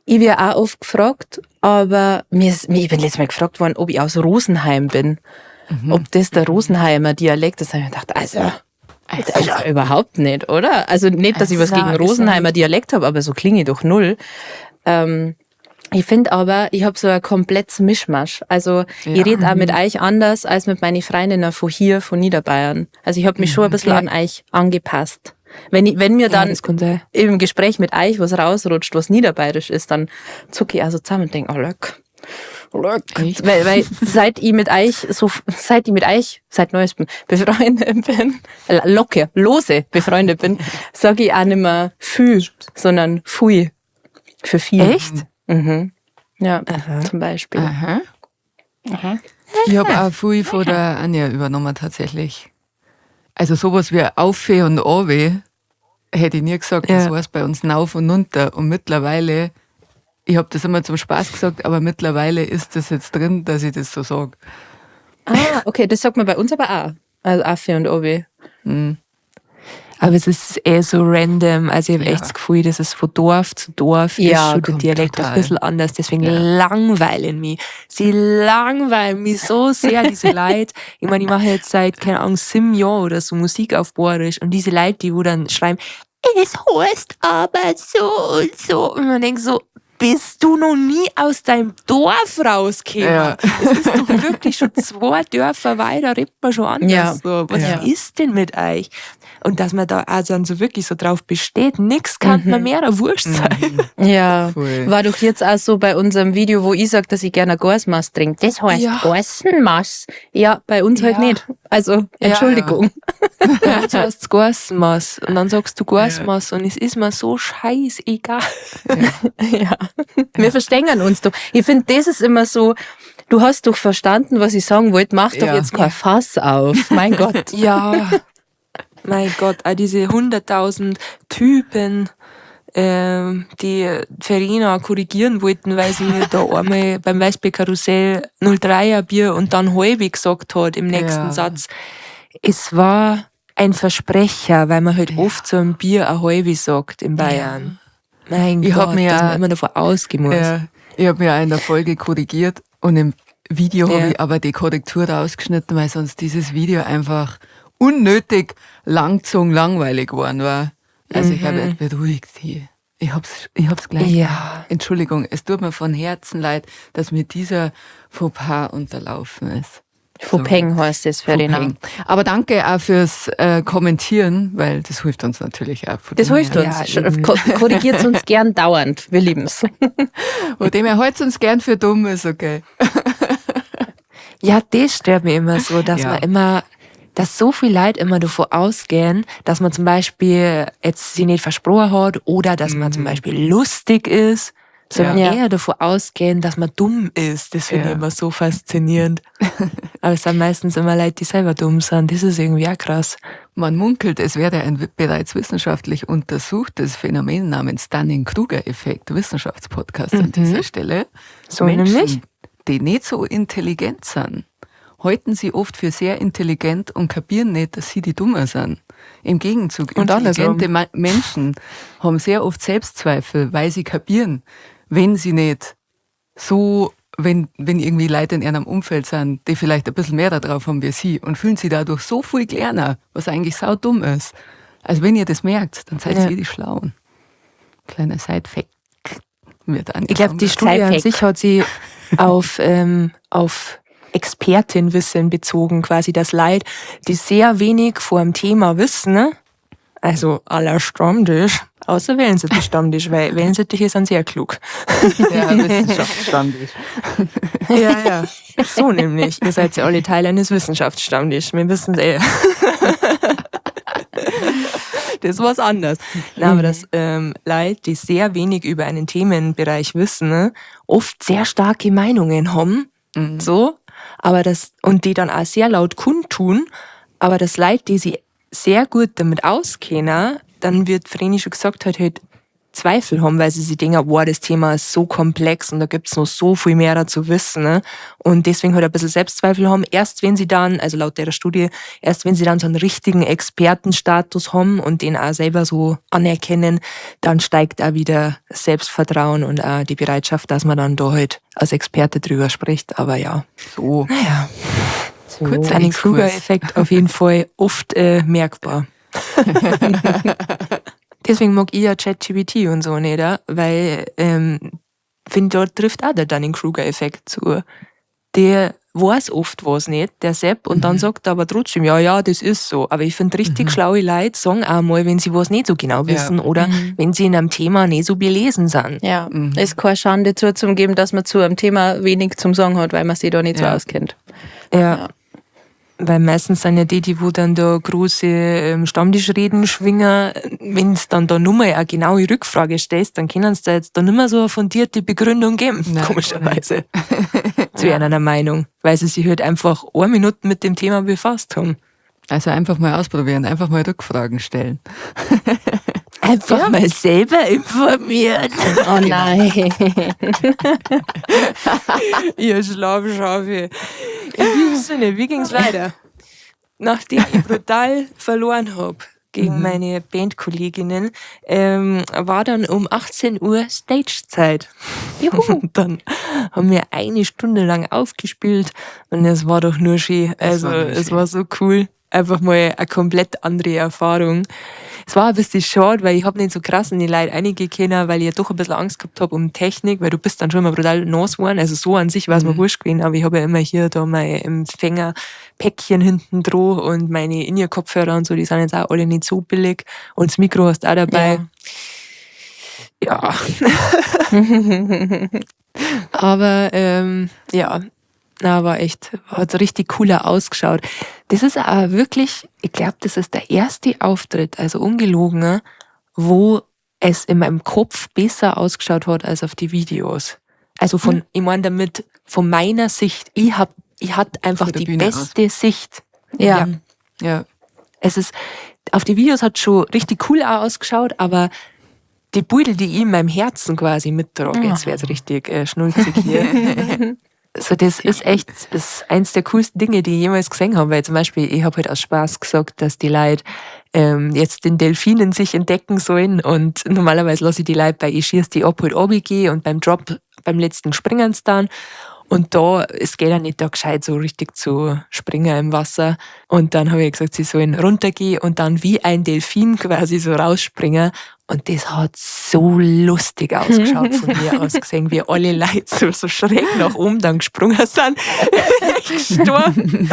Ich werde auch oft gefragt, aber ich bin letztes Mal gefragt worden, ob ich aus Rosenheim bin. Ob das der Rosenheimer Dialekt ist. Da habe ich mir gedacht, also überhaupt nicht, oder? Also nicht, dass ich was Also, gegen ist ja Rosenheimer Dialekt habe, aber so klinge ich doch null. Ich finde aber, ich habe so ein komplettes Mischmasch. Also ich Ja. rede auch mit euch anders als mit meinen Freundinnen von hier, von Niederbayern. Also ich habe mich schon ein bisschen an euch angepasst. Wenn mir Ja, dann das kann sein. im Gespräch mit euch was rausrutscht, was niederbayerisch ist, dann zucke ich also zusammen und denke, oh leck, Echt? Weil seit ich mit euch, so, seit ich mit euch, seit neuestem befreundet bin, locker, lose befreundet bin, sage ich auch nicht mehr fü, sondern fui. Für viel. Echt? Mhm. Ja, zum Beispiel. Aha. Ich habe auch viel von der Anja übernommen, tatsächlich. Also sowas wie Aufe und Awe hätte ich nie gesagt, das heißt bei uns nauf und nunter. Und mittlerweile, ich habe das immer zum Spaß gesagt, aber mittlerweile ist das jetzt drin, dass ich das so sage. Ah, okay, das sagt man bei uns aber auch. Also Affe und Obi. Aber es ist eh so random. Also ich habe echt das Gefühl, dass es von Dorf zu Dorf ist schon der Dialekt ein bisschen anders. Deswegen langweilen mich. Sie langweilen mich so sehr, diese Leute. Ich meine, ich mache jetzt seit, keine Ahnung, 7 Jahren oder so Musik auf Bayerisch. Und diese Leute, die wo dann schreiben, es heißt aber so und so. Und man denkt so, bist du noch nie aus deinem Dorf rausgekommen? Ja. Es ist doch wirklich schon 2 Dörfer weiter, redet man schon anders. Ja. So, was ist denn mit euch? Und dass man da auch dann so wirklich so drauf besteht, nix kann man mehr wurscht sein. Ja. Voll. War doch jetzt auch so bei unserem Video, wo ich sag, dass ich gerne Gorsmaß trinke. Das heißt Gorsenmaß. Ja, bei uns halt nicht. Also, Entschuldigung. Ja, das heißt Gorsmaß. Und dann sagst du Gorsmaß und es ist mir so scheißegal. Ja. Wir verstehen uns doch. Ich finde, das ist immer so, du hast doch verstanden, was ich sagen wollte, mach doch jetzt kein Fass auf. Mein Gott. Ja. Mein Gott, all diese 100.000 Typen, die Verena korrigieren wollten, weil sie da einmal beim Weißbierkarussell 03er Bier und dann halbe gesagt hat im nächsten Satz. Es war ein Versprecher, weil man halt oft so ein Bier ein halbe sagt in Bayern. Mein Ich hab Gott, mir dass man ja immer davon ausgehen muss. Ja, ich hab mir auch in der Folge korrigiert und im Video hab ich aber die Korrektur rausgeschnitten, weil sonst dieses Video einfach unnötig langzogen langweilig geworden war. Also Herbert, beruhigt dich. Ich hab's gleich. Ja. Entschuldigung, es tut mir von Herzen leid, dass mir dieser Fauxpas unterlaufen ist. Fauxpeng heißt es, Verena. Fauxpeng. Aber danke auch fürs Kommentieren, weil das hilft uns natürlich auch. Von Das dem hilft her. uns. Ja, eben. Korrigiert uns gern dauernd. Wir lieben's. Von dem her, halt's uns gern für dumm, ist okay. Ja, das stört mich immer so, dass man immer, dass so viel Leute immer davon ausgehen, dass man zum Beispiel jetzt sie nicht versprochen hat oder dass man zum Beispiel lustig ist, sondern eher davon ausgehen, dass man dumm ist. Das finde ich immer so faszinierend. Aber es sind meistens immer Leute, die selber dumm sind. Das ist irgendwie auch krass. Man munkelt, es werde ein bereits wissenschaftlich untersuchtes Phänomen namens Dunning-Kruger-Effekt, Wissenschaftspodcast an dieser Stelle. So Menschen, nämlich? die nicht so intelligent sind, halten sie oft für sehr intelligent und kapieren nicht, dass sie die Dummen sind. Im Gegenzug, Und andersrum. intelligente Menschen haben sehr oft Selbstzweifel, weil sie kapieren, wenn sie nicht so, wenn irgendwie Leute in ihrem Umfeld sind, die vielleicht ein bisschen mehr da drauf haben wie sie und fühlen sie dadurch so viel kleiner, was eigentlich saudumm ist. Also wenn ihr das merkt, dann seid ihr die Schlauen. Kleiner Side-Fact. Ich glaube, die Studie an sich hat sie auf Expertenwissen bezogen, quasi das Leid, die sehr wenig vor dem Thema wissen, ne? Also aller Stammtisch, außer Wellensittich-Stammtisch, weil Wellensittiche sind sehr klug. Ja, Wissenschaftsstammtisch. Ja, ja. So nämlich. Ihr seid ja alle Teil eines Wissenschaftsstammtischs. Wir wissen es eh. Das ist was anderes. Na, aber dass Leute, die sehr wenig über einen Themenbereich wissen, ne, oft sehr starke Meinungen haben, so, aber das, und die dann auch sehr laut kundtun, aber das Leute, die sich sehr gut damit auskennen, dann wird Vreni schon gesagt, halt Zweifel haben, weil sie sich denken, wow, das Thema ist so komplex und da gibt's noch so viel mehr dazu wissen. Ne? Und deswegen halt ein bisschen Selbstzweifel haben. Erst wenn sie dann, also laut der Studie, erst wenn sie dann so einen richtigen Expertenstatus haben und den auch selber so anerkennen, dann steigt auch wieder Selbstvertrauen und auch die Bereitschaft, dass man dann da halt als Experte drüber spricht. Aber ja. So. Naja. So. Kurzer Dunning-Kruger-Effekt auf jeden Fall oft merkbar. Deswegen mag ich ja ChatGPT und so nicht, weil finde, dort trifft auch der Dunning-Kruger-Effekt zu. Der weiß oft was nicht, der Sepp, und dann sagt er aber trotzdem, ja, ja, das ist so. Aber ich finde, richtig schlaue Leute sagen auch mal, wenn sie was nicht so genau wissen oder wenn sie in einem Thema nicht so belesen sind. Ja, ist keine Schande zuzugeben, dass man zu einem Thema wenig zum Sagen hat, weil man sich da nicht so auskennt. Ja. Weil meistens sind ja die, die wo dann da große Stammtischreden schwingen, wenn es dann da nur mal eine genaue Rückfrage stellst, dann können sie da jetzt da nicht mehr so eine fundierte Begründung geben, Nein. komischerweise. Zu einer Meinung. Weil sie sich halt einfach eine Minute mit dem Thema befasst haben. Also einfach mal ausprobieren, einfach mal Rückfragen stellen. Einfach mal selber informieren. Oh nein. Ihr Schlafschafe. In diesem Sinne, wie ging's weiter? Nachdem ich brutal verloren hab gegen meine Bandkolleginnen, war dann um 18 Uhr Stagezeit. Juhu. Und dann haben wir eine Stunde lang aufgespielt und es war doch nur schön. Es Also war nur es schön. war so cool. Einfach mal eine komplett andere Erfahrung. Es war ein bisschen schade, weil ich hab nicht so krass in die Leute reingehen können, weil ich ja doch ein bisschen Angst gehabt hab um Technik, weil du bist dann schon immer brutal nass geworden. Also so an sich war's mir wurscht gewesen, aber ich hab ja immer hier da mein Empfängerpäckchen hinten dran und meine In-Ear-Kopfhörer und so, die sind jetzt auch alle nicht so billig. Und das Mikro hast du auch dabei. Ja. Aber ja, na, war echt, hat richtig cooler ausgeschaut. Das ist auch wirklich, ich glaub, das ist der erste Auftritt, also ungelogen, wo es in meinem Kopf besser ausgeschaut hat als auf die Videos. Also von, ich mein damit, von meiner Sicht, ich hab, ich hatte einfach Von der die Bühne aus. beste Sicht. Ja. Ja. Es ist, auf die Videos hat schon richtig cool auch ausgeschaut, aber die Beutel, die ich in meinem Herzen quasi mittrage, jetzt wär's richtig schnulzig hier. So, das ist echt, das ist eins der coolsten Dinge, die ich jemals gesehen habe, weil zum Beispiel, ich hab halt aus Spaß gesagt, dass die Leute jetzt den Delfinen sich entdecken sollen und normalerweise lasse ich die Leute bei ich schieß die ab halt runtergehen und beim Drop, beim letzten springen's dann. Und da, es geht ja nicht da gescheit so richtig zu springen im Wasser. Und dann habe ich gesagt, sie sollen runtergehen und dann wie ein Delfin quasi so rausspringen. Und das hat so lustig ausgeschaut von mir aus gesehen, wie alle Leute so schräg nach oben dann gesprungen sind. Echt gestorben.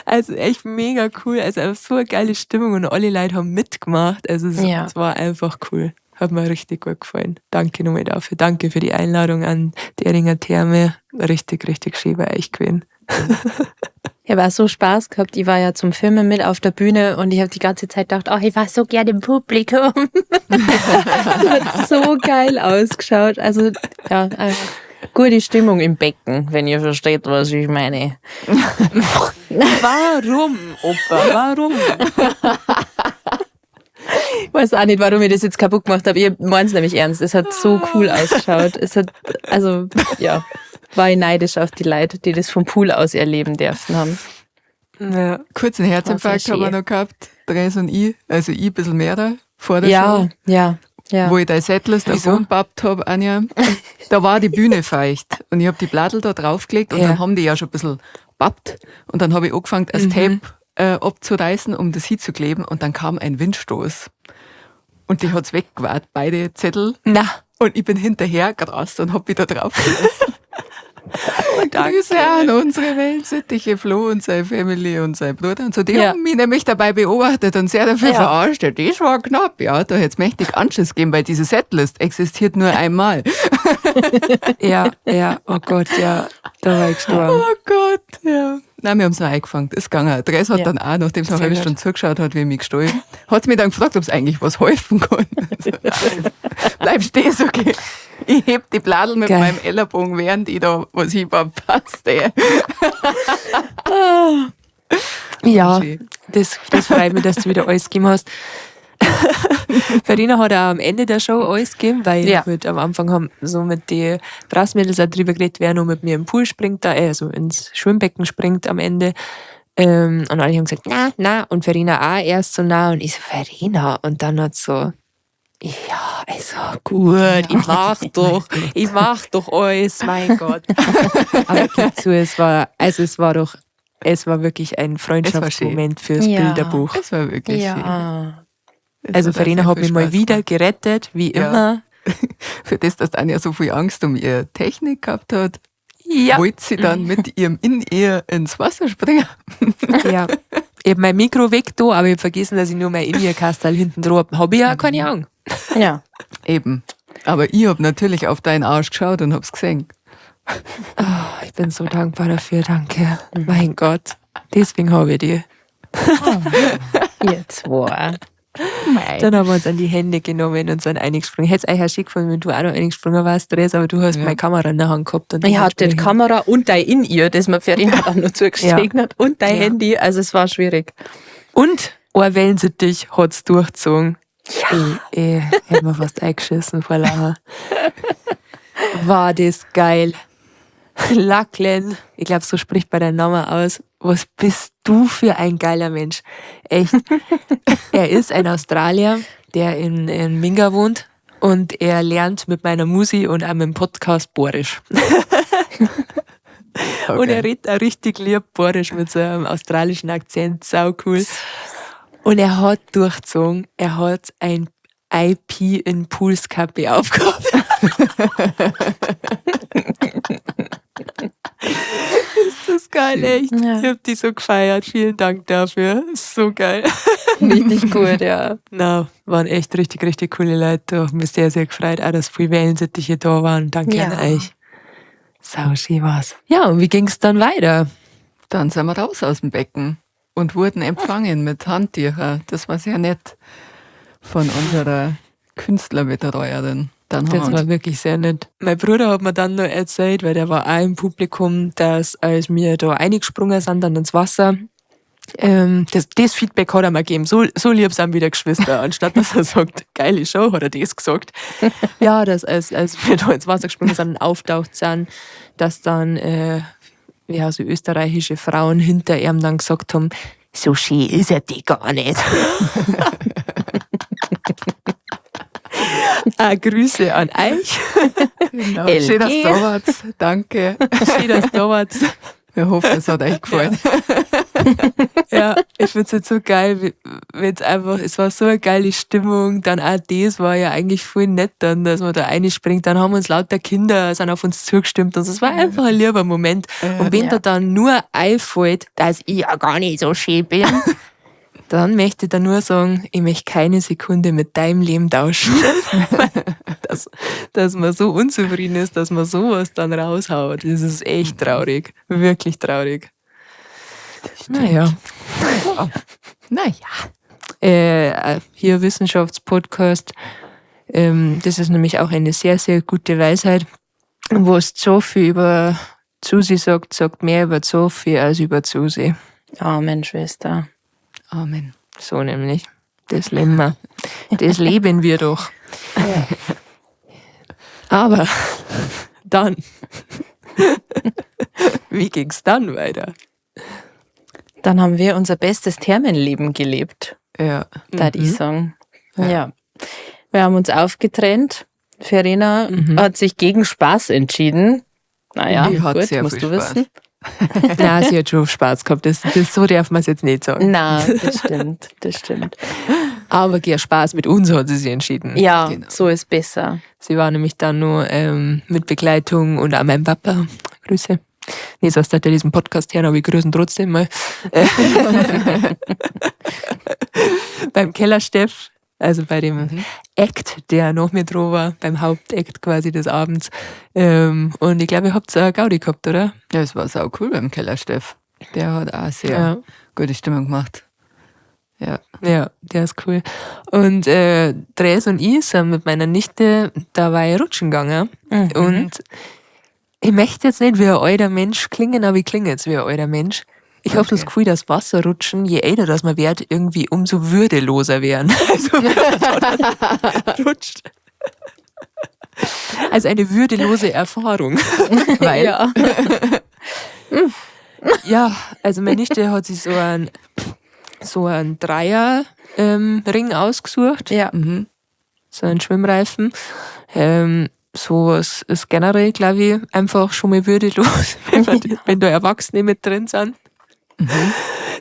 Also echt mega cool. Also einfach so eine geile Stimmung und alle Leute haben mitgemacht. Also es war einfach cool. Hat mir richtig gut gefallen. Danke nochmal dafür. Danke für die Einladung an die Eringer Therme. Richtig, richtig schön bei euch gewesen. Ich habe auch so Spaß gehabt. Ich war ja zum Filmen mit auf der Bühne und ich habe die ganze Zeit gedacht, oh, ich war so gerne im Publikum. Das hat so geil ausgeschaut. Also, ja, einfach gute Stimmung im Becken, wenn ihr versteht, was ich meine. Warum, Opa? Warum? Ich weiß auch nicht, warum ich das jetzt kaputt gemacht habe. Ich mein's nämlich ernst. Es hat so cool ausgeschaut. Es hat, also, ja, war ich neidisch auf die Leute, die das vom Pool aus erleben dürfen haben. Ja. Kurzen Herzinfarkt War sehr haben wir schön. noch gehabt, Dres und ich, also ich ein bisschen mehr da vor der Show. Wo ich dein Setlist Wieso? davon gebappt hab, Anja. Da war die Bühne feucht und ich hab die Bladel da draufgelegt und dann haben die ja schon ein bisschen babbt und dann hab ich angefangen, das Tape abzureißen, um das hinzukleben und dann kam ein Windstoß. Und die hat's weggewahrt, beide Zettel. Na. Und ich bin hinterher gerast und hab wieder drauf gelassen. Oh, danke. Grüße an unsere Wellensittiche Flo und seine Family und sein Bruder und so. Die haben mich nämlich dabei beobachtet und sehr dafür verarscht. Ja, das war knapp, ja. Da hätt's mächtig Anschiss gegeben, weil diese Setlist existiert nur einmal. Ja, ja, oh Gott, ja. Da war ich gestorben. Oh Gott, ja. Nein, wir haben's noch eingefangen. Ist gegangen. Dres hat dann auch, nachdem sie eine Sehr halbe gut. Stunde zugeschaut hat, wie ich mich gestohlen, hat sie mich dann gefragt, ob's eigentlich was helfen kann. Also, nein. Bleib stehen, ist okay. Ich heb die Bladel mit meinem Ellenbogen, während ich da was hinpasst. Ey. Ja, Schön. das freut mich, dass du wieder alles gegeben hast. Verena hat auch am Ende der Show alles gegeben, weil halt am Anfang haben so mit den Brassmädels auch drüber geredet, wer noch mit mir im Pool springt, da, also ins Schwimmbecken springt am Ende. Und alle haben gesagt, na, na, und Verena auch erst so na, und ich so, Verena, und dann hat so, ja, also gut, ich mach doch, ich mach doch alles, mein Gott. Aber gib zu, es war, also es war doch, es war wirklich ein Es war schön. Freundschaftsmoment fürs Bilderbuch. Es war wirklich schön. Es Also hat auch Verena sehr hat viel mich mal Spaß wieder gemacht. gerettet, wie immer. Für das, dass Anja so viel Angst um ihre Technik gehabt hat. Ja. Wollt sie dann mit ihrem In-Ear ins Wasser springen? Ja. Ich hab mein Mikro weg da, aber ich hab vergessen, dass ich nur mein In-Ear-Kastel hinten dran hab. Hab ich ja keine Ahnung. Ja. Eben. Aber ich hab natürlich auf deinen Arsch geschaut und hab's gesehen. Oh, ich bin so dankbar dafür, danke. Mein Gott. Deswegen habe ich die. Ihr zwei. Mei. Dann haben wir uns an die Hände genommen und sind eingesprungen. Hätte es eigentlich auch schick gefunden, wenn du auch noch eingesprungen warst, Therese, aber du hast meine Kamera in der Hand gehabt. Und Ich hatte die dementsprechend- Kamera und dein In-Ear, das mir Verena auch noch zugesteckt hat, und dein Ja. Handy. Also es war schwierig. Und ein Wellensittich hat's durchgezogen. Ja. Ich hätte mir fast eingeschissen vor Lachen. War das geil. Lachlan, ich glaube, so spricht man dein Name aus. Was bist du für ein geiler Mensch? Echt. Er ist ein Australier, der in Minga wohnt und er lernt mit meiner Musi und auch mit dem Podcast Borisch. Und er redet auch richtig lieb Borisch mit so einem australischen Akzent. Sau cool. Und er hat durchgezogen. Er hat ein IP in Pools Kappe aufgehabt. Ist das geil, echt? Ja. Ich hab die so gefeiert. Vielen Dank dafür. Ist so geil. Richtig gut, ja. Na, waren echt richtig, richtig coole Leute. Da hab mich sehr, sehr gefreut, auch dass viele Wellensittiche da waren. Danke Ja. an euch. Sau schön war's. Ja, und wie ging's dann weiter? Dann sind wir raus aus dem Becken und wurden empfangen mit Handtücher. Das war sehr nett von unserer Künstlerbetreuerin. Dann haben Das wir war uns wirklich sehr nett. Mein Bruder hat mir dann noch erzählt, weil der war auch im Publikum, dass als wir da eingesprungen sind, dann ins Wasser, das Feedback hat er mir gegeben. So, so lieb sind wieder Geschwister. Anstatt dass er sagt, geile Show, hat er das gesagt. Ja, dass als wir da ins Wasser gesprungen sind und auftaucht sind, dass dann ja, so österreichische Frauen hinter ihm dann gesagt haben, so schön ist er die gar nicht. Grüße an euch. Genau. LG. Schön, dass ihr da wart. Danke. Schön, dass ihr da wart. Wir hoffen, es hat euch gefallen. Ja, ich find's jetzt so geil, wenn's einfach, es war so eine geile Stimmung, dann auch das war ja eigentlich voll nett dann, dass man da reinspringt, dann haben uns lauter Kinder, sind auf uns zugestimmt und es war einfach ein lieber Moment. Und wenn da dann nur einfällt, dass ich ja gar nicht so schön bin, dann möchte ich da nur sagen, ich möchte keine Sekunde mit deinem Leben tauschen. Dass man so unzufrieden ist, dass man sowas dann raushaut. Das ist echt traurig. Wirklich traurig. Naja. Naja. Hier Wissenschaftspodcast. Das ist nämlich auch eine sehr, sehr gute Weisheit. Was Sophie über Susi sagt, sagt mehr über Sophie als über Susi. Amen, Schwester. Amen. So nämlich. Das leben wir. Das leben wir doch. Ja. Aber dann, wie ging's dann weiter? Dann haben wir unser bestes Thermenleben gelebt, Ja. würde ich sagen. Ja. Wir haben uns aufgetrennt. Verena hat sich gegen Spaß entschieden. Naja, Die hat gut, sehr musst viel du Spaß. wissen. Nein, sie hat schon Spaß gehabt. Das so darf man es jetzt nicht sagen. Na, das stimmt, das stimmt. Aber gegen Spaß mit uns hat sie sich entschieden. Ja, Genau. so ist besser. Sie war nämlich dann nur mit Begleitung und auch meinem Papa. Grüße. Nee, sonst hat er diesen Podcast hören, aber ich grüße ihn trotzdem mal. Beim Kellersteff, also bei dem Act, der noch mit dran war, beim Hauptakt quasi des Abends. Und ich glaube, ihr habt auch Gaudi gehabt, oder? Ja, es war sau cool beim Kellersteff. Der hat auch sehr Ja. gute Stimmung gemacht. Ja. Ja, der ist cool. Und Dres und ich sind mit meiner Nichte dabei rutschen gegangen. Und ich möchte jetzt nicht wie ein alter Mensch klingen, aber ich klinge jetzt wie ein alter Mensch. Ich habe das Gefühl, dass Wasserrutschen, je älter das man wird, irgendwie umso würdeloser werden. Also, wenn man da rutscht. Also eine würdelose Erfahrung. Weil, Ja. ja, also meine Nichte hat sich so einen Dreier-Ring ausgesucht, Ja. so einen Schwimmreifen. Sowas ist generell, glaube ich, einfach schon mal würdelos, wenn da Erwachsene mit drin sind.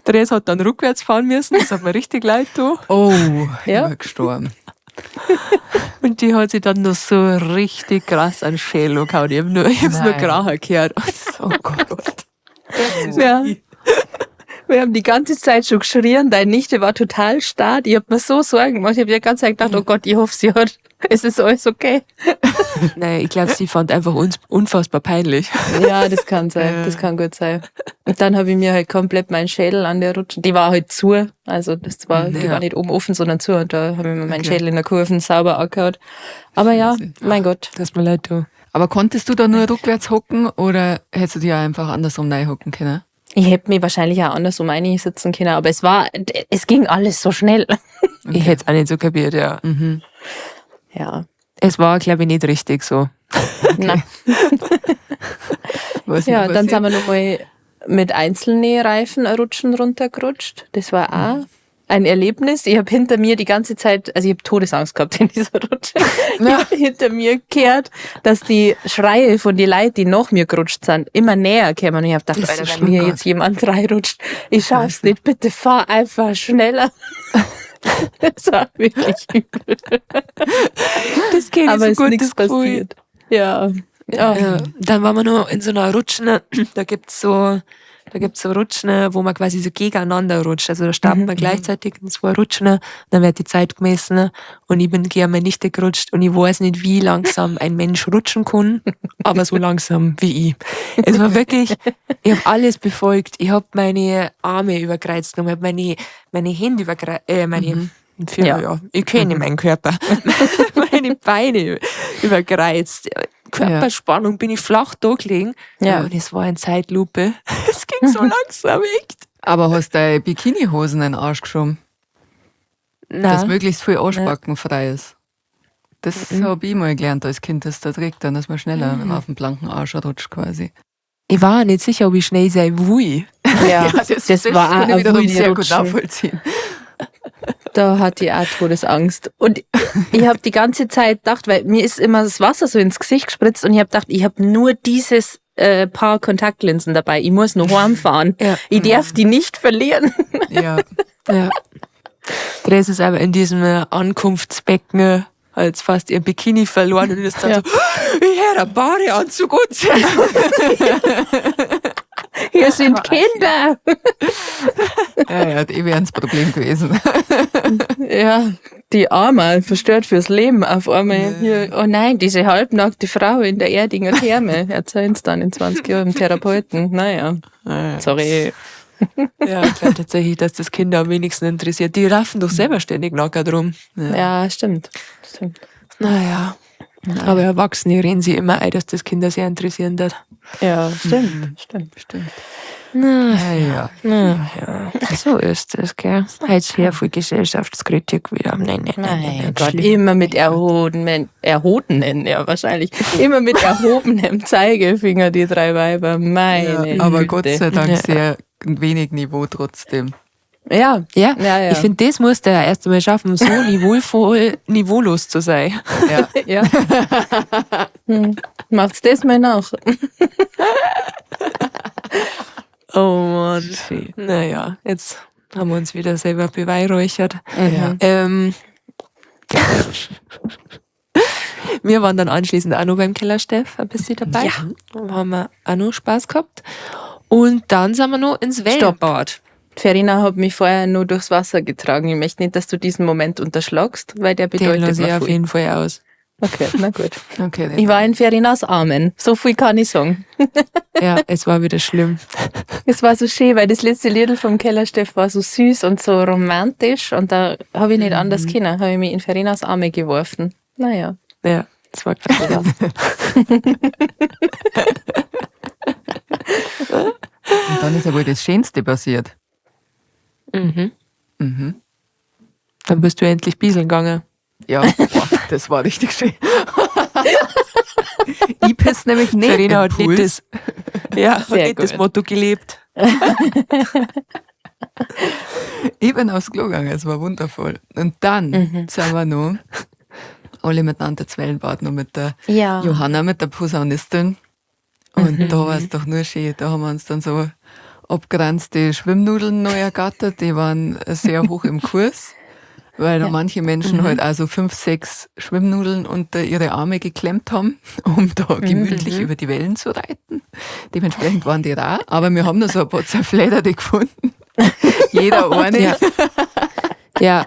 Therese hat dann rückwärts fahren müssen, das hat mir richtig leid getan. Oh, Ja. ich bin gestorben. Und die hat sich dann noch so richtig krass an den Schädel gehauen. Ich hab's nur Nein. krachen gehört. Oh Gott. Ja. Wir haben die ganze Zeit schon geschrien, deine Nichte war total starr. Ich hab mir so Sorgen gemacht. Ich hab die ganze Zeit gedacht, oh Gott, ich hoffe, sie hat, es ist alles okay. Naja, ich glaube, sie fand einfach uns unfassbar peinlich. Ja, das kann sein. Das kann gut sein. Und dann habe ich mir halt komplett meinen Schädel an der Rutsche. Die war halt zu. Also das war, die Ja. war nicht oben offen, sondern zu. Und da habe ich mir meinen Okay. Schädel in der Kurve sauber angehauen. Aber ja, mein Gott. Das mir leid, du. Aber konntest du da nur rückwärts hocken oder hättest du dich auch einfach andersrum reinhocken können? Ich hätte mich wahrscheinlich auch andersrum einsitzen können, aber es ging alles so schnell. Ich hätte es auch nicht so kapiert, ja. Mhm. Ja. Es war, glaube ich, nicht richtig so. Na. Was Ja, nicht dann sind passiert? wir nochmal mit einzelnen Reifen Rutschen runtergerutscht. Das war auch ein Erlebnis. Ich habe hinter mir die ganze Zeit, also ich habe Todesangst gehabt in dieser Rutsche. Ich hab hinter mir gehört, dass die Schreie von den Leuten, die nach mir gerutscht sind, immer näher kämen. Und ich habe gedacht, Das ist Alter, wenn schlimm, mir Gott. jetzt jemand reinrutscht, ich schaff's nicht, bitte fahr einfach schneller. Das war wirklich übel. Das geht Aber so es gut, ist nichts das Gefühl. passiert. Ja. Ja. Ja, dann waren wir noch in so einer Rutschen, da gibt's so Rutschen, wo man quasi so gegeneinander rutscht. Also da starten wir gleichzeitig in zwei Rutschen, dann wird die Zeit gemessen und ich bin gegen meine Nichte gerutscht und ich weiß nicht, wie langsam ein Mensch rutschen kann, aber so langsam wie ich. Es war wirklich, ich habe alles befolgt. Ich habe meine Arme überkreuzt genommen, ich habe meine Hände überkreuzt, meine, für, Ja. ja. ich kenne meinen Körper. Meine Beine überkreuzt. Körperspannung bin ich flach da gelegen. Ja. Und es war in Zeitlupe. Es ging so langsam, echt. Aber hast deine Bikinihosen in den Arsch geschoben, dass Nein. möglichst viel Arschbacken frei ist? Das hab ich mal gelernt als Kind, dass der Trick dann, dass man schneller wenn man auf den blanken Arsch rutscht quasi. Ich war auch nicht sicher, ob ich schnell sein will. Ja, das, war kann auch ich wiederum eine sehr gut Rutschen. nachvollziehen. Da hatte ich auch Todesangst. Und ich habe die ganze Zeit gedacht, weil mir ist immer das Wasser so ins Gesicht gespritzt und ich habe gedacht, ich habe nur dieses Paar Kontaktlinsen dabei. Ich muss noch heimfahren. Ja. Ich darf die nicht verlieren. Ja. Ja. Therese ist aber in diesem Ankunftsbecken hat fast ihr Bikini verloren und ist dann Ja. so, ich hätte einen Badeanzug anziehen. Hier sind Kinder. Ja, ja, eh wäre ein Problem gewesen. Ja, die Arme, verstört fürs Leben auf einmal. Hier, oh nein, diese halbnackte Frau in der Erdinger Therme. Erzählen's dann in 20 Jahren dem Therapeuten. Naja, sorry. Ja, ich glaube tatsächlich, dass das Kinder am wenigsten interessiert. Die raffen doch selber ständig nackert rum. Ja, stimmt. Stimmt. Naja. Aber Erwachsene reden sie immer ein, dass das Kinder sehr interessieren wird. Ja, stimmt. Stimmt. Stimmt. Na, Ja, ja. na ja, so ist es, gell. Heute sehr viel Gesellschaftskritik wieder. Nein, nein, nein, nein, Mein nein Gott, schlimm. immer mit erhobenen, erhobenen, ja wahrscheinlich, immer mit erhobenem Zeigefinger, die drei Weiber, meine Ja, aber Güte. Gott sei Dank Ja. sehr wenig Niveau trotzdem. Ja, Ja, ja, ja. ich finde, das muss der erst einmal schaffen, so niveauvoll, niveaulos zu sein. Ja. ja. Macht's das mal nach. Oh Mann. Naja, jetzt haben wir uns wieder selber beweihräuchert. Ja. Wir waren dann anschließend auch noch beim Kellersteff ein bisschen dabei. Ja. Da haben wir auch noch Spaß gehabt. Und dann sind wir noch ins Wellenbad. Verena hat mich vorher nur durchs Wasser getragen. Ich möchte nicht, dass du diesen Moment unterschlagst, weil der Den bedeutet lasse ich mir auf viel. jeden Fall aus. Okay, na gut. Okay, Ich war in Verenas Armen. So viel kann ich sagen. Ja, es war wieder schlimm. Es war so schön, weil das letzte Liedl vom Kellersteff war so süß und so romantisch und da habe ich nicht anders können, habe ich mich in Verenas Arme geworfen. Naja. Ja, es war krass. Und dann ist ja wohl das Schönste passiert. Mhm. Mhm. Dann bist du endlich bieseln gegangen. Ja, boah, das war richtig schön. Ich piss nämlich nicht Verena im hat nicht Pool. das, ja, hat Sehr nicht das gut. Motto gelebt. Ich bin aufs Klo gegangen, es war wundervoll. Und dann sind wir noch alle miteinander zu Wellenbad, noch mit der Ja. Johanna, mit der Posaunistin. Und da war es doch nur schön. Da haben wir uns dann so abgeranzte Schwimmnudeln neu ergattert. Die waren sehr hoch im Kurs. Weil da manche Menschen halt also 5, 6 Schwimmnudeln unter ihre Arme geklemmt haben, um da gemütlich über die Wellen zu reiten. Dementsprechend waren die rar. Aber wir haben noch so ein paar Zerfledderte gefunden. Jeder eine. Ja. Ja,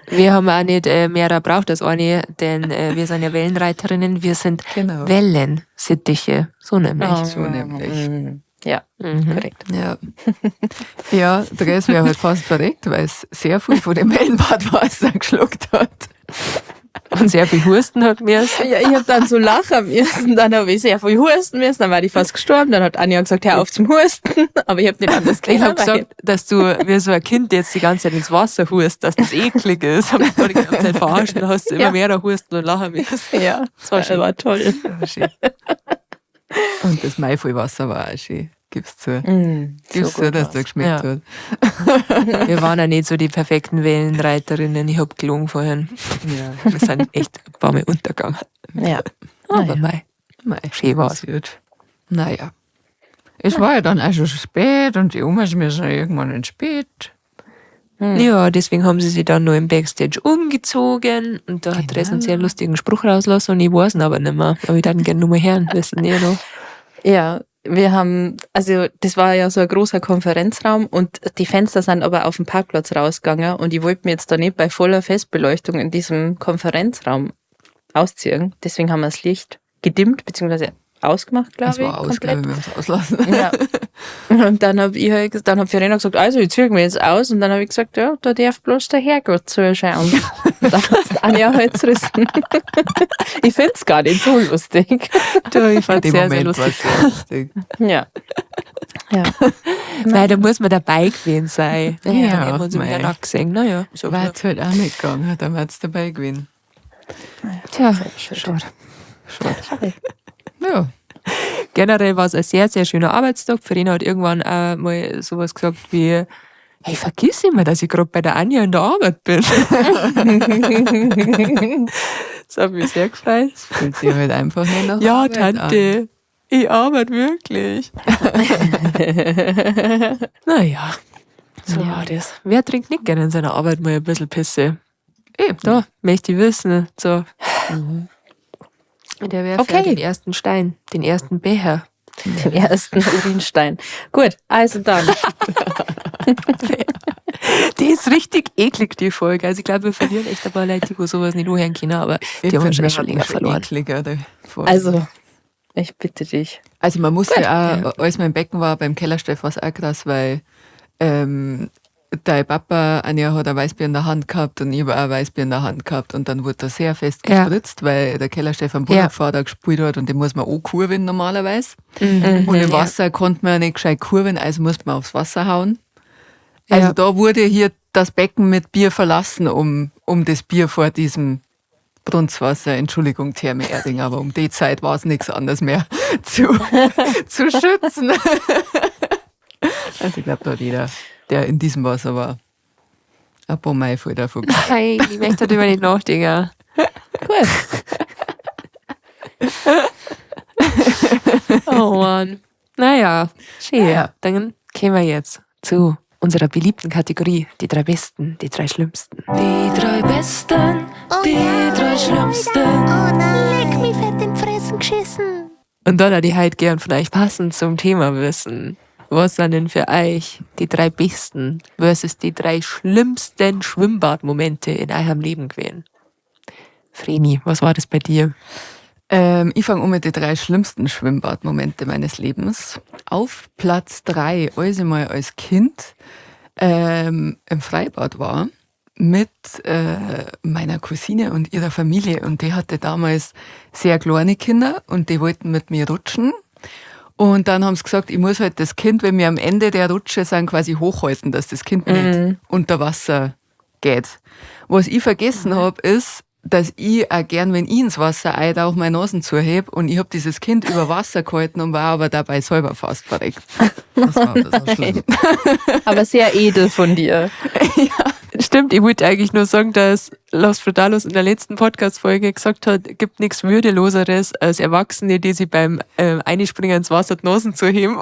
wir haben auch nicht mehr gebraucht als eine, denn wir sind ja Wellenreiterinnen, wir sind Genau. Wellensittiche, so nämlich. So nämlich. Ja, korrekt. Ja. Ja, Dress wäre halt fast verreckt, weil es sehr viel von dem Wellenbadwasser geschluckt hat. Und sehr viel Husten hat mir. Ja, ich hab dann so lachen müssen, dann hab ich sehr viel husten müssen, dann war ich fast gestorben, dann hat Anja gesagt, hör auf zum Husten, aber ich hab nicht anders Ich hab können, gesagt, dass du wie so ein Kind jetzt die ganze Zeit ins Wasser hust, dass das eklig ist. Hab mich da die ganze Zeit verarscht, dann hast du immer mehr husten und lachen müssen. Ja, Das war schön. war toll. Das war schön. Und das Maivollwasser war auch schön. Gib's zu. Gib's So zu, gut dass war's. das geschmeckt Ja. hat. Wir waren auch nicht so die perfekten Wellenreiterinnen. Ich hab gelogen vorhin. Ja. Wir sind echt ein paar Mal untergegangen. Ja. Aber Naja. mei, Mei, schön war's. passiert. Naja. Es war ja dann auch schon spät und die Omas müssen ja irgendwann ins Bett. Ja, deswegen haben sie sich dann noch im Backstage umgezogen und da hat Therese einen sehr lustigen Spruch rauslassen und ich weiß ihn aber nicht mehr. Aber ich würde ihn gerne nur mal hören, wissen die noch. Ja, wir haben, also das war ja so ein großer Konferenzraum und die Fenster sind aber auf den Parkplatz rausgegangen und ich wollte mir jetzt da nicht bei voller Festbeleuchtung in diesem Konferenzraum ausziehen. Deswegen haben wir das Licht gedimmt beziehungsweise ausgemacht, glaube Das ich. war aus, glaube komplett. ich, wir haben es auslassen. Ja. Und dann hab ich halt, dann hat Verena gesagt, also ich ziehe mir jetzt aus. Und dann habe ich gesagt, ja, da darf bloß der Herrgott zuschauen. Und dann hat Anja halt zerrissen. Ich find's gar nicht so lustig. Du, ich fand's In dem sehr, sehr Moment lustig. war's sehr lustig. Ja. Ja. Nein, da muss man dabei gewesen sein. Ja, Dann haben wir uns mei. wieder nackt gesehen. Naja, so War es halt auch nicht gegangen, dann wär's dabei gewesen. Tja, schade. Schade. Ja. Generell war es ein sehr, sehr schöner Arbeitstag. Verena hat irgendwann auch mal sowas gesagt wie, hey, vergiss immer, dass ich gerade bei der Anja in der Arbeit bin. Das hat mich sehr gefreut. Fühlt sich halt einfach nicht nach Ja, Arbeit an. Tante, ich arbeite wirklich. Naja, so war das. Wer trinkt nicht gerne in seiner Arbeit mal ein bisschen Pisse? Eben. Da, möchte ich wissen. So. Der werft Okay. den ersten Stein, den ersten Becher. Den ersten Urinstein. Gut, also dann. Die ist richtig eklig, die Folge. Also ich glaube, wir verlieren echt ein paar Leute, die wo sowas nicht anhören können, aber Ich die haben find, wir schon, wir schon hatten länger schon verloren. ekligere Folgen. Also, ich bitte dich. Also man musste auch, als mein Becken war, beim Kellersteff war es auch krass, weil dein Papa, Anja, hat ein Weißbier in der Hand gehabt und ich habe auch ein Weißbier in der Hand gehabt und dann wurde da sehr fest Ja. gespritzt, weil der Kellersteff am Ja. Brudervater gespielt hat und den muss man auch kurven normalerweise. Und im Wasser konnte man ja nicht gescheit kurven, also musste man aufs Wasser hauen. Also Ja. da wurde hier das Becken mit Bier verlassen, um das Bier vor diesem Brunswasser, Entschuldigung, Therme Erding, aber um die Zeit war es nichts anderes mehr zu schützen. Also ich glaube, da hat jeder, der in diesem Wasser war, ein paar Mai voll davon. Nein, ich möchte darüber nicht nachdenken. Gut. Oh Mann. Naja, schön. Ja. Dann kommen wir jetzt zu unserer beliebten Kategorie, die 3 Besten, die 3 Schlimmsten. Die 3 Besten, die 3 Schlimmsten. Oh nein, leck mich fett in die Fressen geschissen. Und dann würde ich halt gern von euch passend zum Thema wissen. Was sind denn für euch die 3 besten versus die 3 schlimmsten Schwimmbadmomente in eurem Leben gewesen? Vreni, was war das bei dir? Ich fange an mit den 3 schlimmsten Schwimmbadmomente meines Lebens. Auf Platz 3, als ich mal als Kind im Freibad war mit meiner Cousine und ihrer Familie. Und die hatte damals sehr kleine Kinder und die wollten mit mir rutschen. Und dann haben sie gesagt, ich muss halt das Kind, wenn wir am Ende der Rutsche sind, quasi hochhalten, dass das Kind nicht unter Wasser geht. Was ich vergessen hab, ist, dass ich auch gern, wenn ich ins Wasser eintauche, meine Nasen zuheb. Und ich hab dieses Kind über Wasser gehalten und war aber dabei selber fast verreckt. Das war ein bisschen schlimm. Aber sehr edel von dir. Ja. Stimmt, ich wollte eigentlich nur sagen, dass Los Frutalos in der letzten Podcast-Folge gesagt hat, gibt nichts Würdeloseres als Erwachsene, die sich beim Einspringen ins Wasser die Nasen zuheben.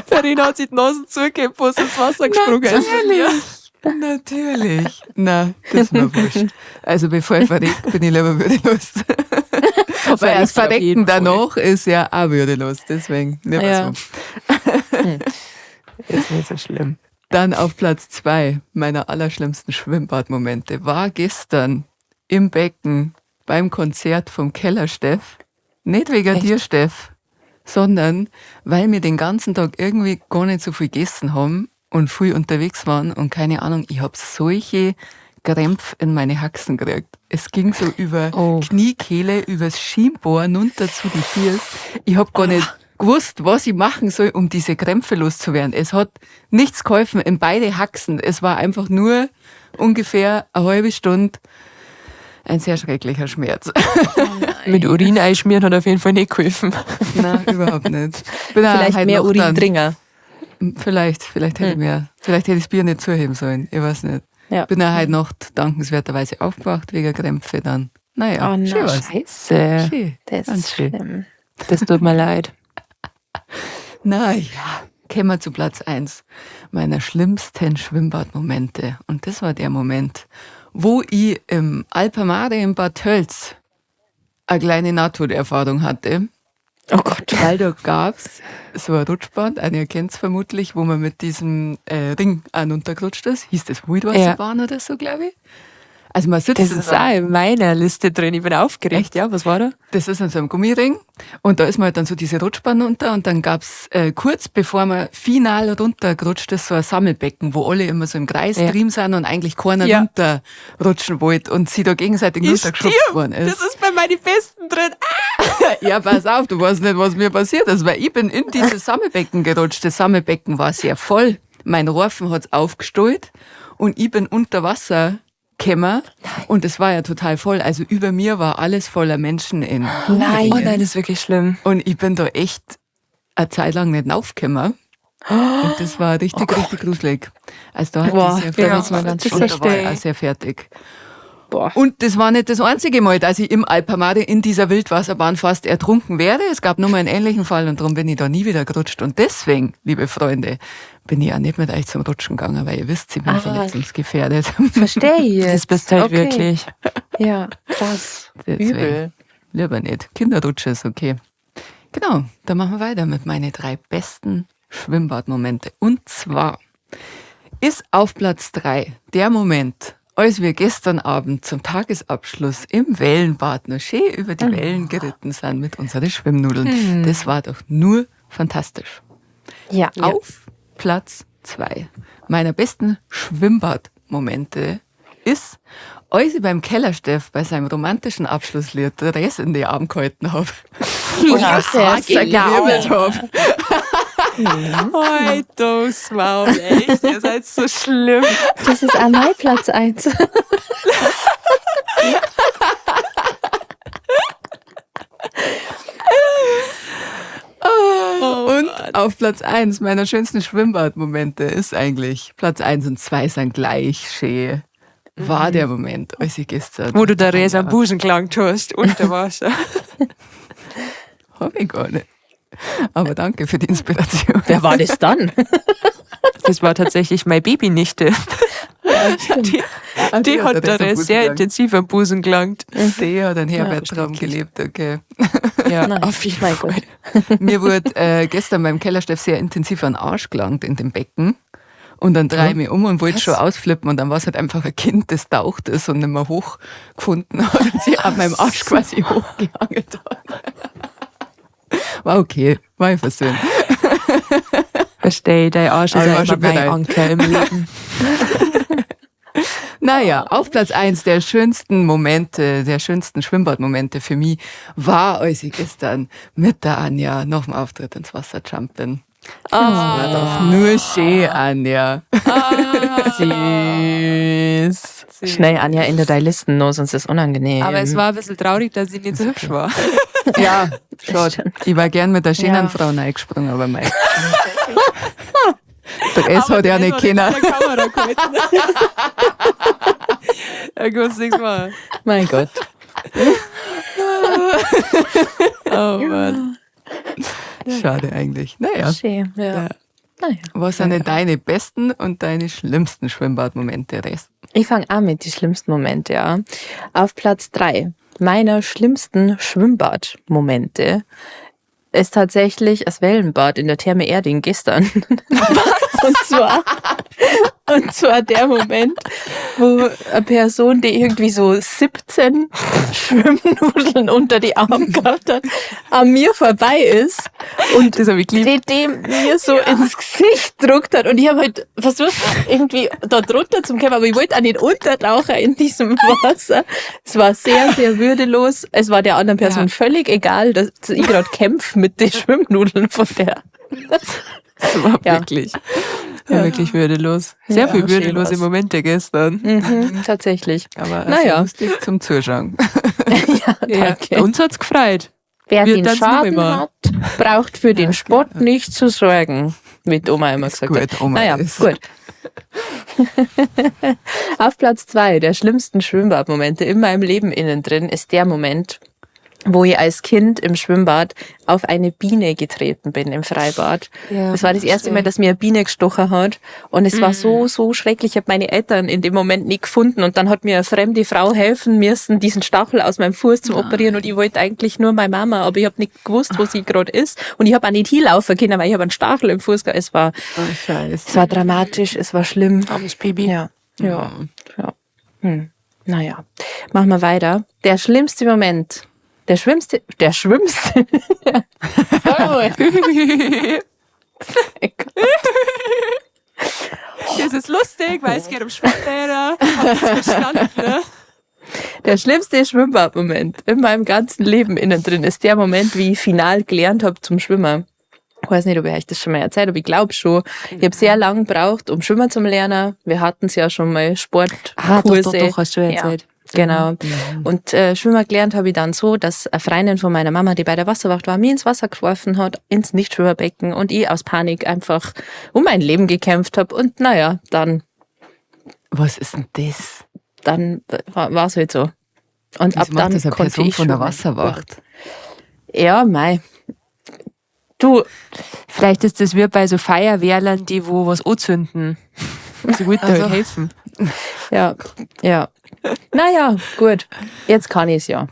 Verena hat sich die Nasen zugegeben, wo sie ins Wasser gesprungen ist. Natürlich. Natürlich. Na, das ist mir wurscht. Also bevor ich verrecke, bin ich lieber würdelos. Weil das Verrecken danach ist ja auch würdelos. Deswegen lieber Ja. so. Ist nicht so schlimm. Dann auf Platz 2 meiner allerschlimmsten Schwimmbadmomente war gestern im Becken beim Konzert vom Kellersteff. Nicht wegen dir, Steff, sondern weil wir den ganzen Tag irgendwie gar nicht so viel gegessen haben und viel unterwegs waren und keine Ahnung, ich hab solche Krämpfe in meine Haxen gekriegt. Es ging so über Kniekehle, übers Schienbein runter zu die Füße. Ich hab gar nicht gewusst, was ich machen soll, um diese Krämpfe loszuwerden. Es hat nichts geholfen in beide Haxen. Es war einfach nur ungefähr eine halbe Stunde ein sehr schrecklicher Schmerz. Mit Urin einschmieren hat auf jeden Fall nicht geholfen. Nein, überhaupt nicht. Bin auch Vielleicht heute mehr noch Urin dann- trinken. Vielleicht, vielleicht hätte ich mir, vielleicht hätte ich das Bier nicht zuheben sollen. Ich weiß nicht. Ja. Bin auch heute Nacht dankenswerterweise aufgewacht wegen Krämpfe dann. Naja, Oh nein. schön war's. Scheiße. Schön. Das Ganz ist schön. schlimm. Das tut mir leid. Naja, kommen wir zu Platz 1 meiner schlimmsten Schwimmbadmomente. Und das war der Moment, wo ich im Alpamare in Bad Tölz eine kleine Nahtoderfahrung hatte. Oh Gott. Weil da gab's so eine Rutschbahn, eine kennt's vermutlich, wo man mit diesem Ring anuntergerutscht ist. Hieß das Wildwasserbahn oder so, glaube ich. Also man sitzt Das in ist so auch in meiner Liste drin. Ich bin aufgeregt. Ja, was war da? Das ist in so einem Gummiring und da ist man halt dann so diese Rutschbahn runter und dann gab's kurz bevor man final runtergerutscht ist, so ein Sammelbecken, wo alle immer so im Kreis Ja. drin sind und eigentlich keiner Ja. runterrutschen wollte und sie da gegenseitig runtergeschubst worden ist. Das ist bei meinen Besten drin. Ja, pass auf, du weißt nicht, was mir passiert ist, weil ich bin in dieses Sammelbecken gerutscht. Das Sammelbecken war sehr voll. Mein Rohrfen hat's aufgestellt und ich bin unter Wasser gekommen und es war ja total voll. Also über mir war alles voller Menschen in. Nein. Oh nein, das ist wirklich schlimm. Und ich bin da echt eine Zeit lang nicht aufgekommen. Und das war richtig, richtig gruselig. Also da hatte Boah, ich sehr da viel wird's mir ganz und da war ich verstehe. auch sehr fertig. Boah. Und das war nicht das einzige Mal, dass ich im Alpamare in dieser Wildwasserbahn fast ertrunken wäre. Es gab nur mal einen ähnlichen Fall und darum bin ich da nie wieder gerutscht. Und deswegen, liebe Freunde, bin ich auch nicht mit euch zum Rutschen gegangen, weil ihr wisst, ich bin verletzungsgefährdet. Verstehe ich jetzt. Das bist halt Okay. wirklich. Ja, krass. Deswegen. Übel. Lieber nicht. Kinderrutsche ist okay. Genau, dann machen wir weiter mit meinen 3 besten Schwimmbadmomente. Und zwar ist auf Platz 3 der Moment, als wir gestern Abend zum Tagesabschluss im Wellenbad noch schön über die Wellen geritten sind mit unseren Schwimmnudeln. Das war doch nur fantastisch. Ja. Auf Platz 2 meiner besten Schwimmbadmomente ist, als ich beim Kellersteff bei seinem romantischen Abschlusslied Dress in die Arme gehalten habe und Ja, das Wasser genau. gewirbelt habe. Oi, das Maul, echt. Ihr seid so schlimm. Das ist an mein Platz 1. Und auf Platz 1 meiner schönsten Schwimmbadmomente ist eigentlich, Platz 1 und 2 sind gleich schön, war der Moment, als ich gestern... Wo du der Resa am Busen gelangt hast, unter Wasser. Hab ich gar nicht. Aber danke für die Inspiration. Wer war das dann? Das war tatsächlich meine Babynichte. Die, die hat der der Resa am Busen sehr gelangt. intensiv am Busen gelangt. Die hat einen Herbert-Traum gelebt, okay. Ja, Nein, auf jeden mein Fall. Gott. Mir wurde gestern beim Kellersteff sehr intensiv an den Arsch gelangt in dem Becken. Und dann drehe ich mich um und wollte schon ausflippen. Und dann war es halt einfach ein Kind, das taucht ist und nicht mehr hochgefunden hat und sich an meinem Arsch quasi hochgehangelt hat. War okay, war ich versöhnt. Verstehe, dein Arsch ist Aber ich ja war immer schon mein bereit. Anker im Leben. Naja, auf Platz 1 der schönsten Momente, der schönsten Schwimmbadmomente für mich war, als ich gestern mit der Anja nach dem Auftritt ins Wasser jump bin. Das war doch nur schön, Anja. Süß. Schnell, Anja, in der deine Listen noch, sonst ist es unangenehm. Aber es war ein bisschen traurig, dass ich nicht so hübsch war. Ja, schade. stimmt. Ich war gern mit der schönen Ja. Frau reingesprungen, aber mei. Der S hat ja nicht können. Kamera gehalten. Da kannst du nichts machen. Mein Gott. Oh Mann. Schade eigentlich. Naja. Schön. Ja. Ja. Naja. Was sind denn deine besten und deine schlimmsten Schwimmbadmomente, Res? Ich fange an mit den schlimmsten Momente, ja. Auf Platz 3 meiner schlimmsten Schwimmbadmomente ist tatsächlich das Wellenbad in der Therme Erding gestern. Und zwar der Moment, wo eine Person, die irgendwie so 17 Schwimmnudeln unter die Arme gehabt hat, an mir vorbei ist und Das habe ich geliebt. die dem mir so ins Gesicht gedruckt hat. Und ich habe halt versucht, irgendwie da drunter zu kommen, aber ich wollte auch nicht untertauchen in diesem Wasser. Es war sehr, sehr würdelos. Es war der anderen Person völlig egal, dass ich gerade kämpfe mit den Schwimmnudeln von der. Das war Ja. wirklich, war wirklich würdelos. Sehr Ja, viel schön würdelose war's. Momente gestern. Mhm, tatsächlich. Aber Naja. lustig zum Zuschauen. Ja, danke. Ja. Uns hat's gefreut. Wer Wir den tanzen noch Schaden immer. hat, braucht für den Sport nicht zu sorgen, wie die Oma immer gesagt Gut, hat. Oma Naja, ist. gut. Auf Platz 2 der schlimmsten Schwimmbadmomente in meinem Leben innen drin ist der Moment, wo ich als Kind im Schwimmbad auf eine Biene getreten bin im Freibad. Ja, Es war das erste Mal, dass mir eine Biene gestochen hat. Und es war so, so schrecklich. Ich habe meine Eltern in dem Moment nicht gefunden. Und dann hat mir eine fremde Frau helfen müssen, diesen Stachel aus meinem Fuß zu operieren. Und ich wollte eigentlich nur meine Mama, aber ich habe nicht gewusst, wo sie gerade ist. Und ich habe auch nicht hinlaufen können, weil ich habe einen Stachel im Fuß gehabt. Es war, Oh, scheiße. es war dramatisch, es war schlimm. Armes Baby. Ja, ja, ja. Naja, machen wir weiter. Der schlimmste Moment. Der schlimmste, der schlimmste. Oh mein Gott. Das ist lustig, weil es geht um Schwimmbäder. Hab's verstanden, ne? Der schlimmste Schwimmbadmoment in meinem ganzen Leben innen drin ist der Moment, wie ich final gelernt habe zum Schwimmen. Ich weiß nicht, ob ich euch das schon mal erzählt habe, ich glaube schon. Ich habe sehr lange gebraucht, um Schwimmen zu lernen. Wir hatten es ja schon mal, Sportkurse. Ah, doch, hast du schon erzählt. Ja, genau. Und Schwimmen gelernt habe ich dann so, dass eine Freundin von meiner Mama, die bei der Wasserwacht war, mir ins Wasser geworfen hat, ins Nichtschwimmerbecken und ich aus Panik einfach um mein Leben gekämpft habe. Und naja, dann, Was ist denn das? dann war es halt so. Und Wieso ab macht dann das eine konnte Person ich von der schwimmen. Wasserwacht? Ja, mei. Du, Vielleicht ist das wie bei so Feuerwehrlern, die wo was anzünden. Sie wollten Also. halt helfen. ja, ja. Naja, gut. Jetzt kann ich's ja.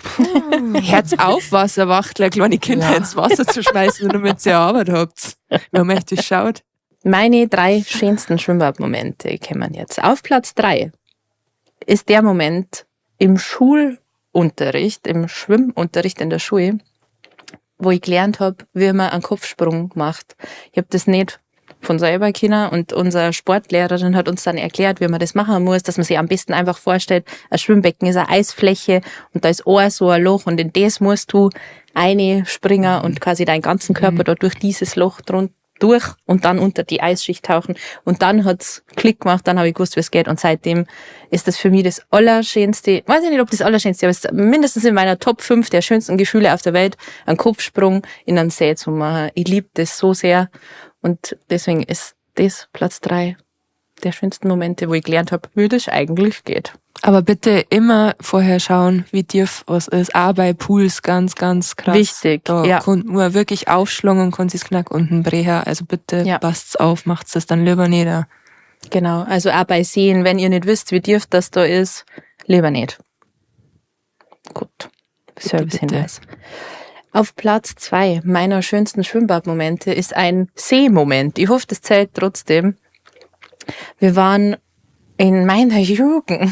Herz auf, Wasserwachtler, kleine Kinder ins Wasser zu schmeißen, damit ihr Arbeit habt. Wir haben echt geschaut. Meine 3 schönsten Schwimmbadmomente kennen wir jetzt. Auf Platz 3 ist der Moment im Schulunterricht, im Schwimmunterricht in der Schule, wo ich gelernt hab, wie man einen Kopfsprung macht. Ich hab das nicht von selber können und unsere Sportlehrerin hat uns dann erklärt, wie man das machen muss, dass man sich am besten einfach vorstellt, ein Schwimmbecken ist eine Eisfläche und da ist auch so ein Loch und in das musst du reinspringen und quasi deinen ganzen Körper da durch dieses Loch durch und dann unter die Eisschicht tauchen. Und dann hat's Klick gemacht, dann habe ich gewusst, wie es geht. Und seitdem ist das für mich das Allerschönste, weiß ich nicht, ob das Allerschönste, aber es ist mindestens in meiner Top 5 der schönsten Gefühle auf der Welt, einen Kopfsprung in einen See zu machen. Ich lieb das so sehr. Und deswegen ist das Platz 3 der schönsten Momente, wo ich gelernt habe, wie das eigentlich geht. Aber bitte immer vorher schauen, wie tief was ist. Auch bei Pools ganz, ganz krass. Wichtig, Da ja. kann man wirklich aufschlagen und kann sich's knack unten brechen. Also bitte Ja. passt's auf, macht's das dann lieber nicht. Genau, also auch bei Seen, wenn ihr nicht wisst, wie tief das da ist, lieber nicht. Gut, Service-Hinweis. Auf Platz 2 meiner schönsten Schwimmbadmomente ist ein Seemoment. Ich hoffe, das zählt trotzdem. Wir waren in meiner Jugend,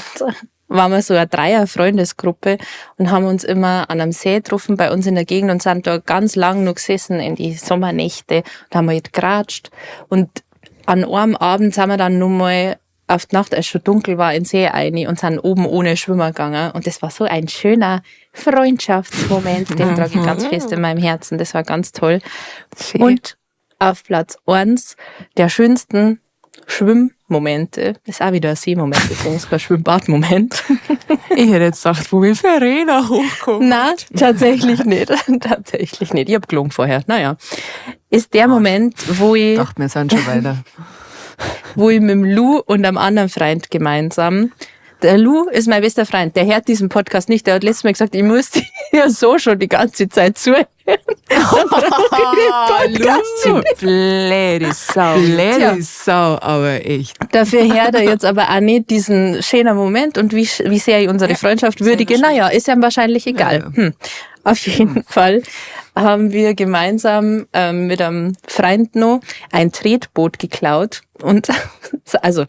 waren wir so eine Dreier-Freundesgruppe und haben uns immer an einem See getroffen bei uns in der Gegend und sind da ganz lang noch gesessen in die Sommernächte und haben halt geratscht. Und an einem Abend sind wir dann nur mal auf die Nacht, als es schon dunkel war, in den See rein und sind oben ohne Schwimmer gegangen. Und das war so ein schöner Freundschaftsmoment, den trage ich ganz fest in meinem Herzen. Das war ganz toll. Schön. Und auf Platz 1 der schönsten Schwimmmomente, ist auch wieder ein Seemoment, deswegen ist kein Schwimmbadmoment. Ich hätte jetzt gedacht, wo wir Verena hochkommen. Nein, tatsächlich nicht. Tatsächlich nicht. Ich hab gelogen vorher. Naja. Ist der Moment, wo ich, Dachte, wir sind schon weiter. wo ich mit dem Lou und einem anderen Freund gemeinsam Der Lou ist mein bester Freund. Der hört diesen Podcast nicht. Der hat letztes Mal gesagt, ich muss dir ja so schon die ganze Zeit zuhören. Podcast. Blöde Sau. Blöde Sau, aber echt. Dafür hört er jetzt aber auch nicht diesen schönen Moment und wie sehr ich unsere Freundschaft würdige. Naja, ist ihm wahrscheinlich egal. Ja. Auf jeden Fall haben wir gemeinsam mit einem Freund noch ein Tretboot geklaut. Und also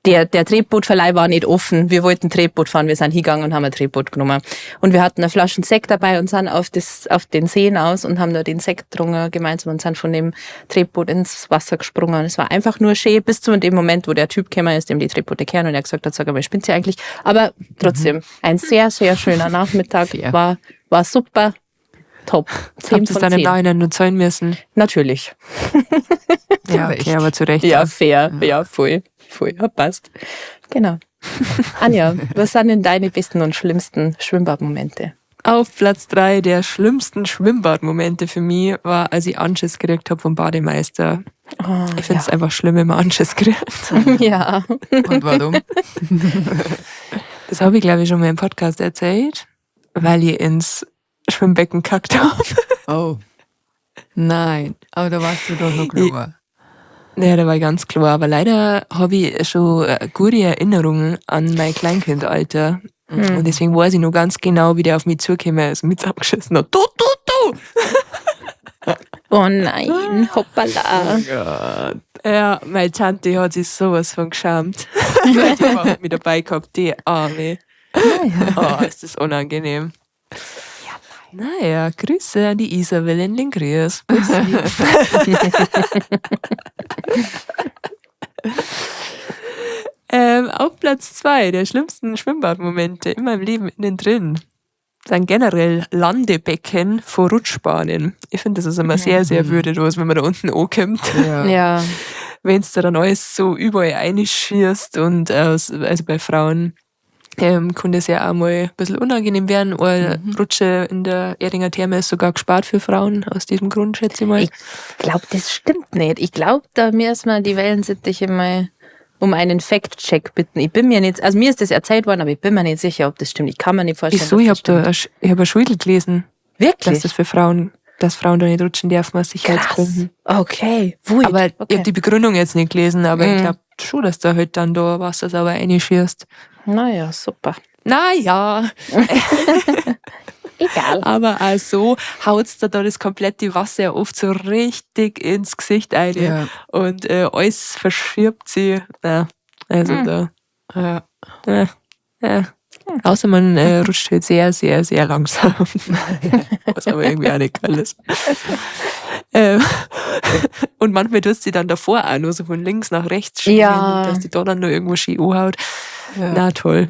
der Tretbootverleih war nicht offen. Wir wollten Tretboot fahren. Wir sind hingegangen und haben ein Tretboot genommen. Und wir hatten eine Flasche Sekt dabei und sind auf den See hinaus und haben da den Sekt getrunken gemeinsam und sind von dem Tretboot ins Wasser gesprungen. Und es war einfach nur schön, bis zu dem Moment, wo der Typ gekommen ist, dem die Tretboote kehren und er gesagt hat, sag mal, spinnt sie eigentlich? Aber trotzdem, ein sehr, sehr schöner Nachmittag. Fair. War super. Top. 10 Habt ihr es dann im Nachhinein nur zahlen müssen? Natürlich. Ja, okay, aber zu Recht. Ja, fair. Ja, voll. Voll. Ja, passt. Genau. Anja, was sind denn deine besten und schlimmsten Schwimmbadmomente? Auf Platz 3 der schlimmsten Schwimmbadmomente für mich war, als ich Anschiss gekriegt habe vom Bademeister. Oh, ich finde es einfach schlimm, wenn man Anschiss kriegt. Ja. Und warum? Das habe ich, glaube ich, schon mal im Podcast erzählt, weil ich ins Schwimmbecken gekackt habe. Oh. Nein, aber da warst du doch noch klar. Naja, da war ich ganz klar. Aber leider habe ich schon gute Erinnerungen an mein Kleinkindalter. Mhm. Und deswegen weiß ich noch ganz genau, wie der auf mich zugekommen ist und mich zusammengeschissen hat. Du, du, du! Oh nein, hoppala. Oh Gott. Ja, meine Tante hat sich sowas von geschämt. Die hat mich dabei gehabt, die Arme. Ja. Oh, ist das unangenehm. Naja, Grüße an die Isabel in Linkriers. Auf Platz 2 der schlimmsten Schwimmbadmomente in meinem Leben innen drin sind generell Landebecken vor Rutschbahnen. Ich finde, das ist immer sehr, sehr würdelos, wenn man da unten ankommt. Ja. Ja. Wenn es da dann alles so überall einschießt und also bei Frauen kann das ja auch mal ein bisschen unangenehm werden. Eine Rutsche in der Erdinger Therme ist sogar gespart für Frauen, aus diesem Grund, schätze ich mal. Ich glaube, das stimmt nicht. Ich glaube, da müssen wir die Wellensittiche mal um einen Fact-Check bitten. Ich bin mir nicht, also mir ist das erzählt worden, aber ich bin mir nicht sicher, ob das stimmt. Ich kann mir nicht vorstellen. Wieso? Ich habe eine Schule gelesen. Wirklich? Dass das für Frauen, dass Frauen da nicht rutschen dürfen aus Sicherheitsgründen. Krass. Okay. Wuid. Aber okay. Ich habe die Begründung jetzt nicht gelesen, aber ich glaube schon, dass da halt dann da Wasser sauber reinschießt. Naja, super. Naja. Egal. Aber auch so haut's da das komplette Wasser oft so richtig ins Gesicht ein. Ja. Und alles verschirbt sie. Ja, also da. Ja. Ja. Ja. Außer man rutscht halt sehr, sehr, sehr langsam. Was aber irgendwie auch nicht geil ist. Und manchmal tust sie dann davor auch nur so von links nach rechts schwingen, ja. dass die da dann nur irgendwo schön anhaut. Ja. Na toll.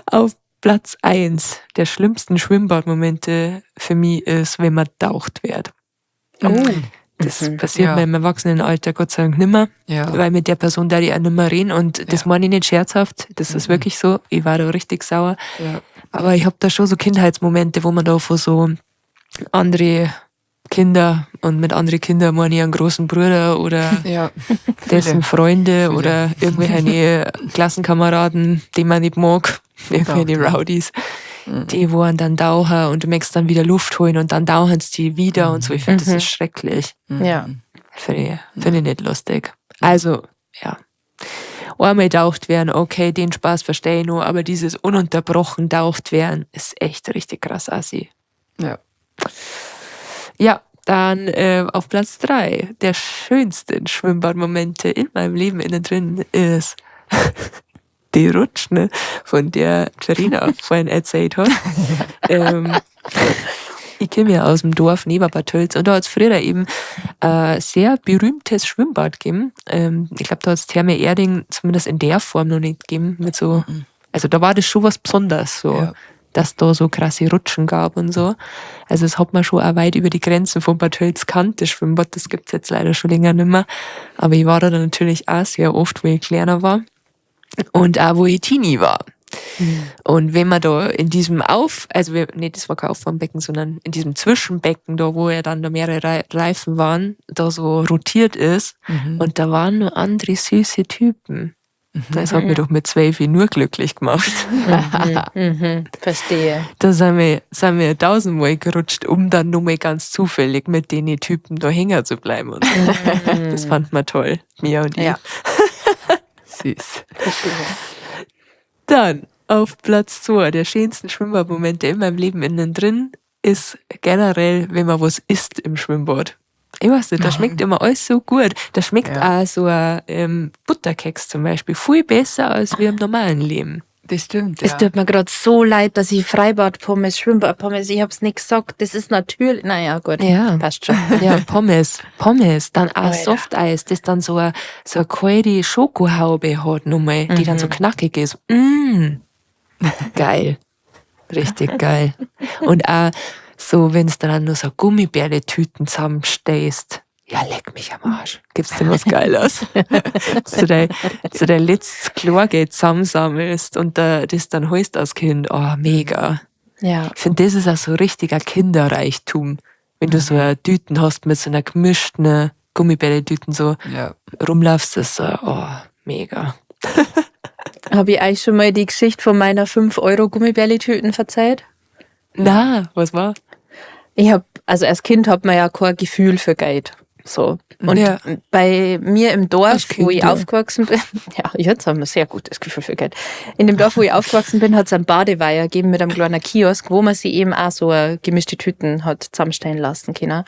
Auf Platz 1 der schlimmsten Schwimmbadmomente für mich ist, wenn man taucht wird. Oh. Das passiert mir im Erwachsenenalter Gott sei Dank nimmer, ja. weil mit der Person da ich auch nimmer reden und das meine ich nicht scherzhaft, das ist wirklich so, ich war da richtig sauer. Ja. Aber ich habe da schon so Kindheitsmomente, wo man da vor so andere Kinder und mit anderen Kindern meine ich einen großen Bruder oder dessen Freunde oder irgendwelche Klassenkameraden, die man nicht mag, irgendwelche Rowdies, die wollen dann tauchen und du möchtest dann wieder Luft holen und dann tauchen sie die wieder und so. Ich finde, das ist schrecklich. Ja. Finde ich nicht lustig. Also, ja. Einmal taucht werden, okay, den Spaß verstehe ich nur, aber dieses ununterbrochen taucht werden ist echt richtig krass assi. Ja. Ja, dann auf Platz 3 der schönsten Schwimmbadmomente in meinem Leben innen drin ist die Rutschne, von der Verena vorhin erzählt hat. Ich komme ja aus dem Dorf neben Bad Tölz und da hat es früher eben ein sehr berühmtes Schwimmbad gegeben. Ich glaube, da hat es Therme Erding zumindest in der Form noch nicht gegeben. Mit so, also da war das schon was Besonderes. So. Ja. Dass da so krasse Rutschen gab und so. Also das hat man schon auch weit über die Grenzen von Bad Tölz kannt, das Schwimmbad, das gibt's jetzt leider schon länger nicht mehr. Aber ich war da dann natürlich auch sehr oft, wo ich kleiner war und auch wo ich Teenie war. Und wenn man da in diesem das war kein Auffangbecken, sondern in diesem Zwischenbecken, da wo ja dann da mehrere Reifen waren, da so rotiert ist und da waren nur andere süße Typen. Das hat mich doch mit 12 nur glücklich gemacht. Verstehe. Da sind wir tausendmal gerutscht, um dann nur mal ganz zufällig mit den Typen da hängen zu bleiben. Und so. Das fand man toll, Mia und ich. Ja. Süß. Verstehe. Dann auf Platz 2 der schönsten Schwimmbadmomente in meinem Leben innen drin ist generell, wenn man was isst im Schwimmbad. Ich weiß nicht, da schmeckt immer alles so gut. Da schmeckt auch so ein Butterkeks zum Beispiel viel besser als wie im normalen Leben. Das stimmt. Es Ja. tut mir gerade so leid, dass ich Freibad-Pommes, Schwimmbad-Pommes, ich hab's nicht gesagt. Das ist natürlich, naja, gut. Ja. Passt schon. Ja, Pommes, Pommes, dann auch Alter. Softeis, das dann so eine kalte Schokohaube hat nochmal, die dann so knackig ist. Geil. Richtig geil. Und auch so, wenn es dann nur so Gummibärle-Tüten zusammenstehst. Ja, leck mich am Arsch. Gibt's denn was Geiles? So dein letztes Chlorgeld zusammensammelst und da, das dann holst als Kind. Oh, mega. Ja. Ich finde, das ist auch so richtiger Kinderreichtum. Wenn du so eine Tüten hast mit so einer gemischten Gummibärle-Tüten so rumlaufst, das ist so, oh, mega. Habe ich euch schon mal die Geschichte von meiner 5 Euro Gummibärli-Tüten verzeiht? Na, was war? Ich hab, also als Kind hat man ja kein Gefühl für Geld. So. Und bei mir im Dorf, Als Kind, wo ich ja. aufgewachsen bin, ja, jetzt haben wir sehr gutes Gefühl für Geld. In dem Dorf, wo ich aufgewachsen bin, hat es einen Badeweiher gegeben mit einem kleinen Kiosk, wo man sich eben auch so gemischte Tüten hat zusammenstellen lassen können.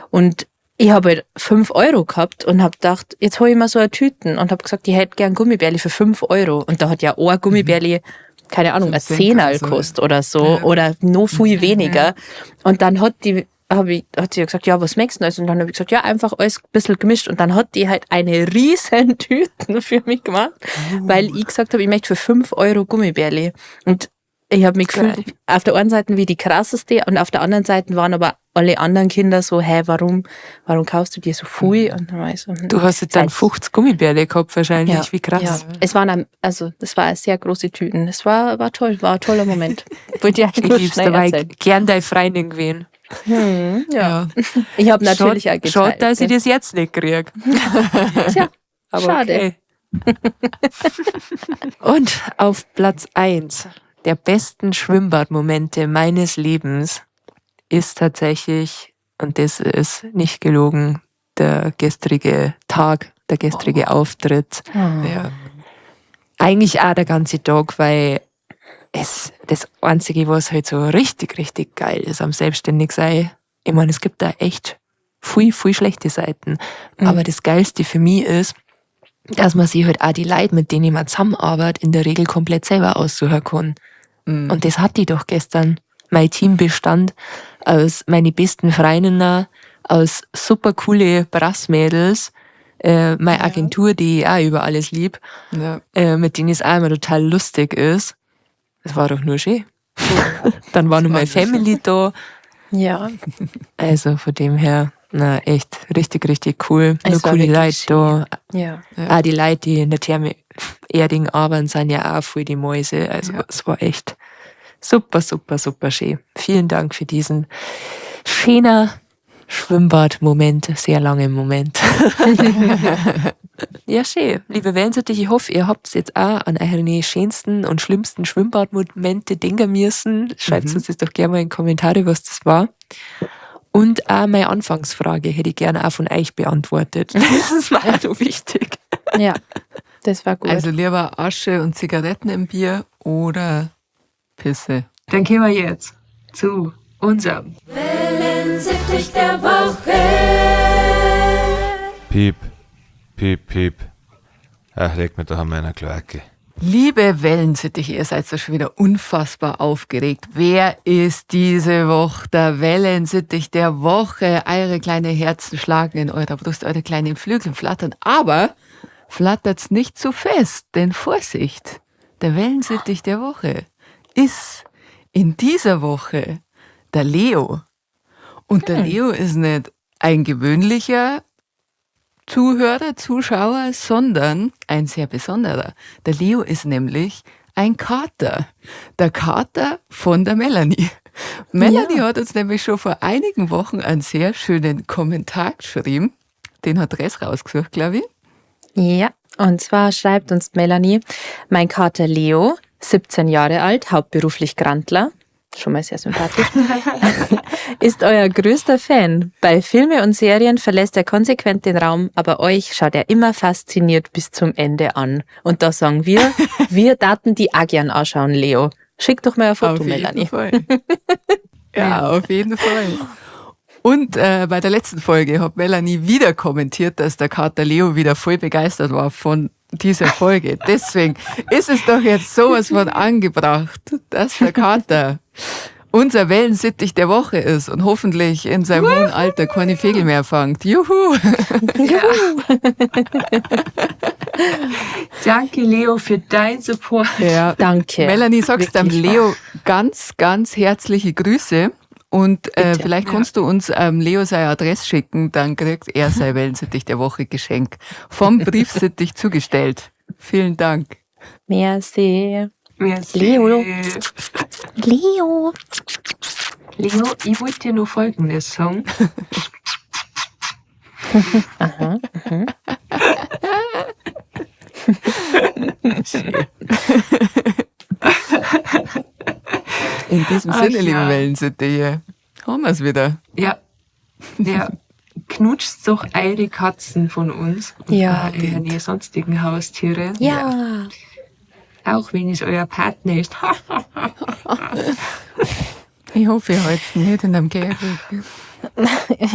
Und ich habe halt 5 Euro gehabt und habe gedacht, jetzt hole ich mir so eine Tüten und habe gesagt, ich hätte gern Gummibärli für 5 Euro. Und da hat ja auch ein Gummibärli, keine Ahnung, ein Fünf Cent Zehnerl oder so, ja. gekostet oder so oder noch viel weniger. Und dann hat sie gesagt, ja, was möchtest du denn alles? Und dann habe ich gesagt, ja, einfach alles ein bisschen gemischt. Und dann hat die halt eine riesen Tüten für mich gemacht, weil ich gesagt habe, ich möchte für 5 Euro Gummibärli. Und ich habe mich gefühlt, Geil. auf der einen Seite wie die krasseste und auf der anderen Seite waren aber alle anderen Kinder so, hä, warum kaufst du dir so viel? Und dann war ich so, Du hast jetzt dann 50 Gummibärle gehabt wahrscheinlich. Ja. Wie krass. Ja. Es waren, also, es war sehr große Tüten. Es war toll, war ein toller Moment. Wollte ich eigentlich Ich nur lieb's schnell dabei erzählen. gern deine Freundin gewesen. Ja. Ich habe natürlich auch geteilt. Schade, dass ich gell. das jetzt nicht krieg. Tja, Aber schade. okay. Und auf Platz 1 der besten Schwimmbadmomente meines Lebens ist tatsächlich, und das ist nicht gelogen, der gestrige Tag, der gestrige Auftritt. Eigentlich auch der ganze Tag, weil es das Einzige, was halt so richtig, richtig geil ist am Selbstständigsein, ich meine, es gibt da echt viel, viel schlechte Seiten. Aber das Geilste für mich ist, dass man sich halt auch die Leute, mit denen man zusammenarbeitet, in der Regel komplett selber aussuchen kann. Und das hatte ich doch gestern. Mein Team bestand aus meine besten Freundinnen, aus super coole Brassmädels, meine Agentur, die ich auch über alles lieb, mit denen es auch immer total lustig ist. Das war doch nur schön. Dann war noch war meine nur schön. Family da. Also von dem her, na echt, richtig, richtig cool. Es Nur war coole wirklich Leute da. Auch die Leute, die in der Therme Erding arbeiten, sind ja auch voll die Mäuse. Also es war echt super, super, super schön. Vielen Dank für diesen schönen Schwimmbad-Moment, sehr langen Moment. Ja, schön. Liebe Wellensittiche, ich hoffe, ihr habt jetzt auch an eure schönsten und schlimmsten Schwimmbadmomente denken müssen. Schreibt uns das doch gerne mal in die Kommentare, was das war. Und auch meine Anfangsfrage hätte ich gerne auch von euch beantwortet. Das ist mir auch noch wichtig. Ja, das war gut. Also lieber Asche und Zigaretten im Bier oder Pisse. Dann kommen wir jetzt zu unserem Wellensittich der Woche. Piep, piep, piep. Ach, leck mir doch an meiner Kloake. Liebe Wellensittiche, ihr seid doch schon wieder unfassbar aufgeregt. Wer ist diese Woche der Wellensittich der Woche? Eure kleinen Herzen schlagen in eurer Brust, eure kleinen Flügel flattern. Aber flattert's nicht zu fest, denn Vorsicht, der Wellensittich der Woche ist in dieser Woche der Leo. Und der Leo ist nicht ein gewöhnlicher Zuhörer, Zuschauer, sondern ein sehr besonderer. Der Leo ist nämlich ein Kater. Der Kater von der Melanie. Melanie hat uns nämlich schon vor einigen Wochen einen sehr schönen Kommentar geschrieben. Den hat Ress rausgesucht, glaube ich. Ja, Und zwar schreibt uns Melanie, mein Kater Leo, 17 Jahre alt, hauptberuflich Grantler, schon mal sehr sympathisch, ist euer größter Fan. Bei Filme und Serien verlässt er konsequent den Raum, aber euch schaut er immer fasziniert bis zum Ende an. Und da sagen wir, wir daten die auch gern anschauen, Leo. Schick doch mal ein Foto, Auf jeden Melanie. Fall. Ja, auf jeden Fall. Und bei der letzten Folge hat Melanie wieder kommentiert, dass der Kater Leo wieder voll begeistert war von dieser Folge. Deswegen ist es doch jetzt sowas von angebracht, dass der Kater unser Wellensittich der Woche ist und hoffentlich in seinem hohen Alter keine Vögel mehr fangt. Juhu! Danke, Leo, für dein Support. Ja. Danke. Melanie, sagst dem Wirklich Leo ganz, ganz herzliche Grüße. Und vielleicht kannst du uns Leo seine Adresse schicken, dann kriegt er sein Wellensittich der Woche Geschenk vom Briefsittich zugestellt. Vielen Dank. Merci. Merci. Leo. Leo. Leo, ich wollte dir nur Folgendes sagen. In diesem Ach Sinne, liebe ja. Wellensittiche, haben wir's wieder. Ja. Ja. Knutscht doch eure Katzen von uns. Und Ja. auch eure sonstigen Haustiere. Ja. Auch wenn es euer Partner ist. Ich hoffe, ihr haltet nicht in einem Käfig.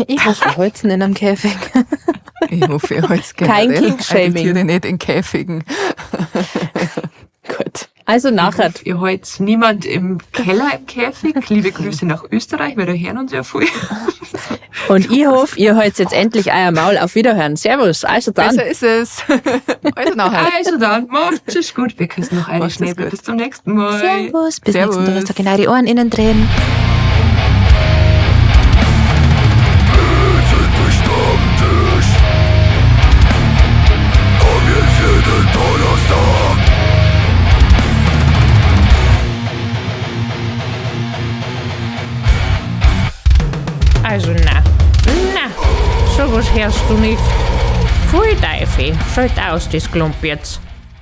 Ich hoffe, Holzen in einem Käfig. Ich hoffe, ihr haltet Kein generell eure Kinkshaming. Tiere nicht in Käfigen. Gut. Also nachher. Ihr haltet niemand im Keller im Käfig. Liebe Grüße nach Österreich, weil da hören uns ja viel. Und ich hoffe, ihr haltet jetzt endlich euer Maul. Auf Wiederhören. Servus. Also dann. Besser ist es. Also nachher. Also dann, macht es gut. Wir küssen noch eine Macht es Schnäbel. gut. Bis zum nächsten Mal. Servus. Bis Servus. nächsten Donnerstag in eure Ohren innen drehen. Also na, na, sowas hörst du nicht. Pfui Teufel, schalt aus das Klump jetzt.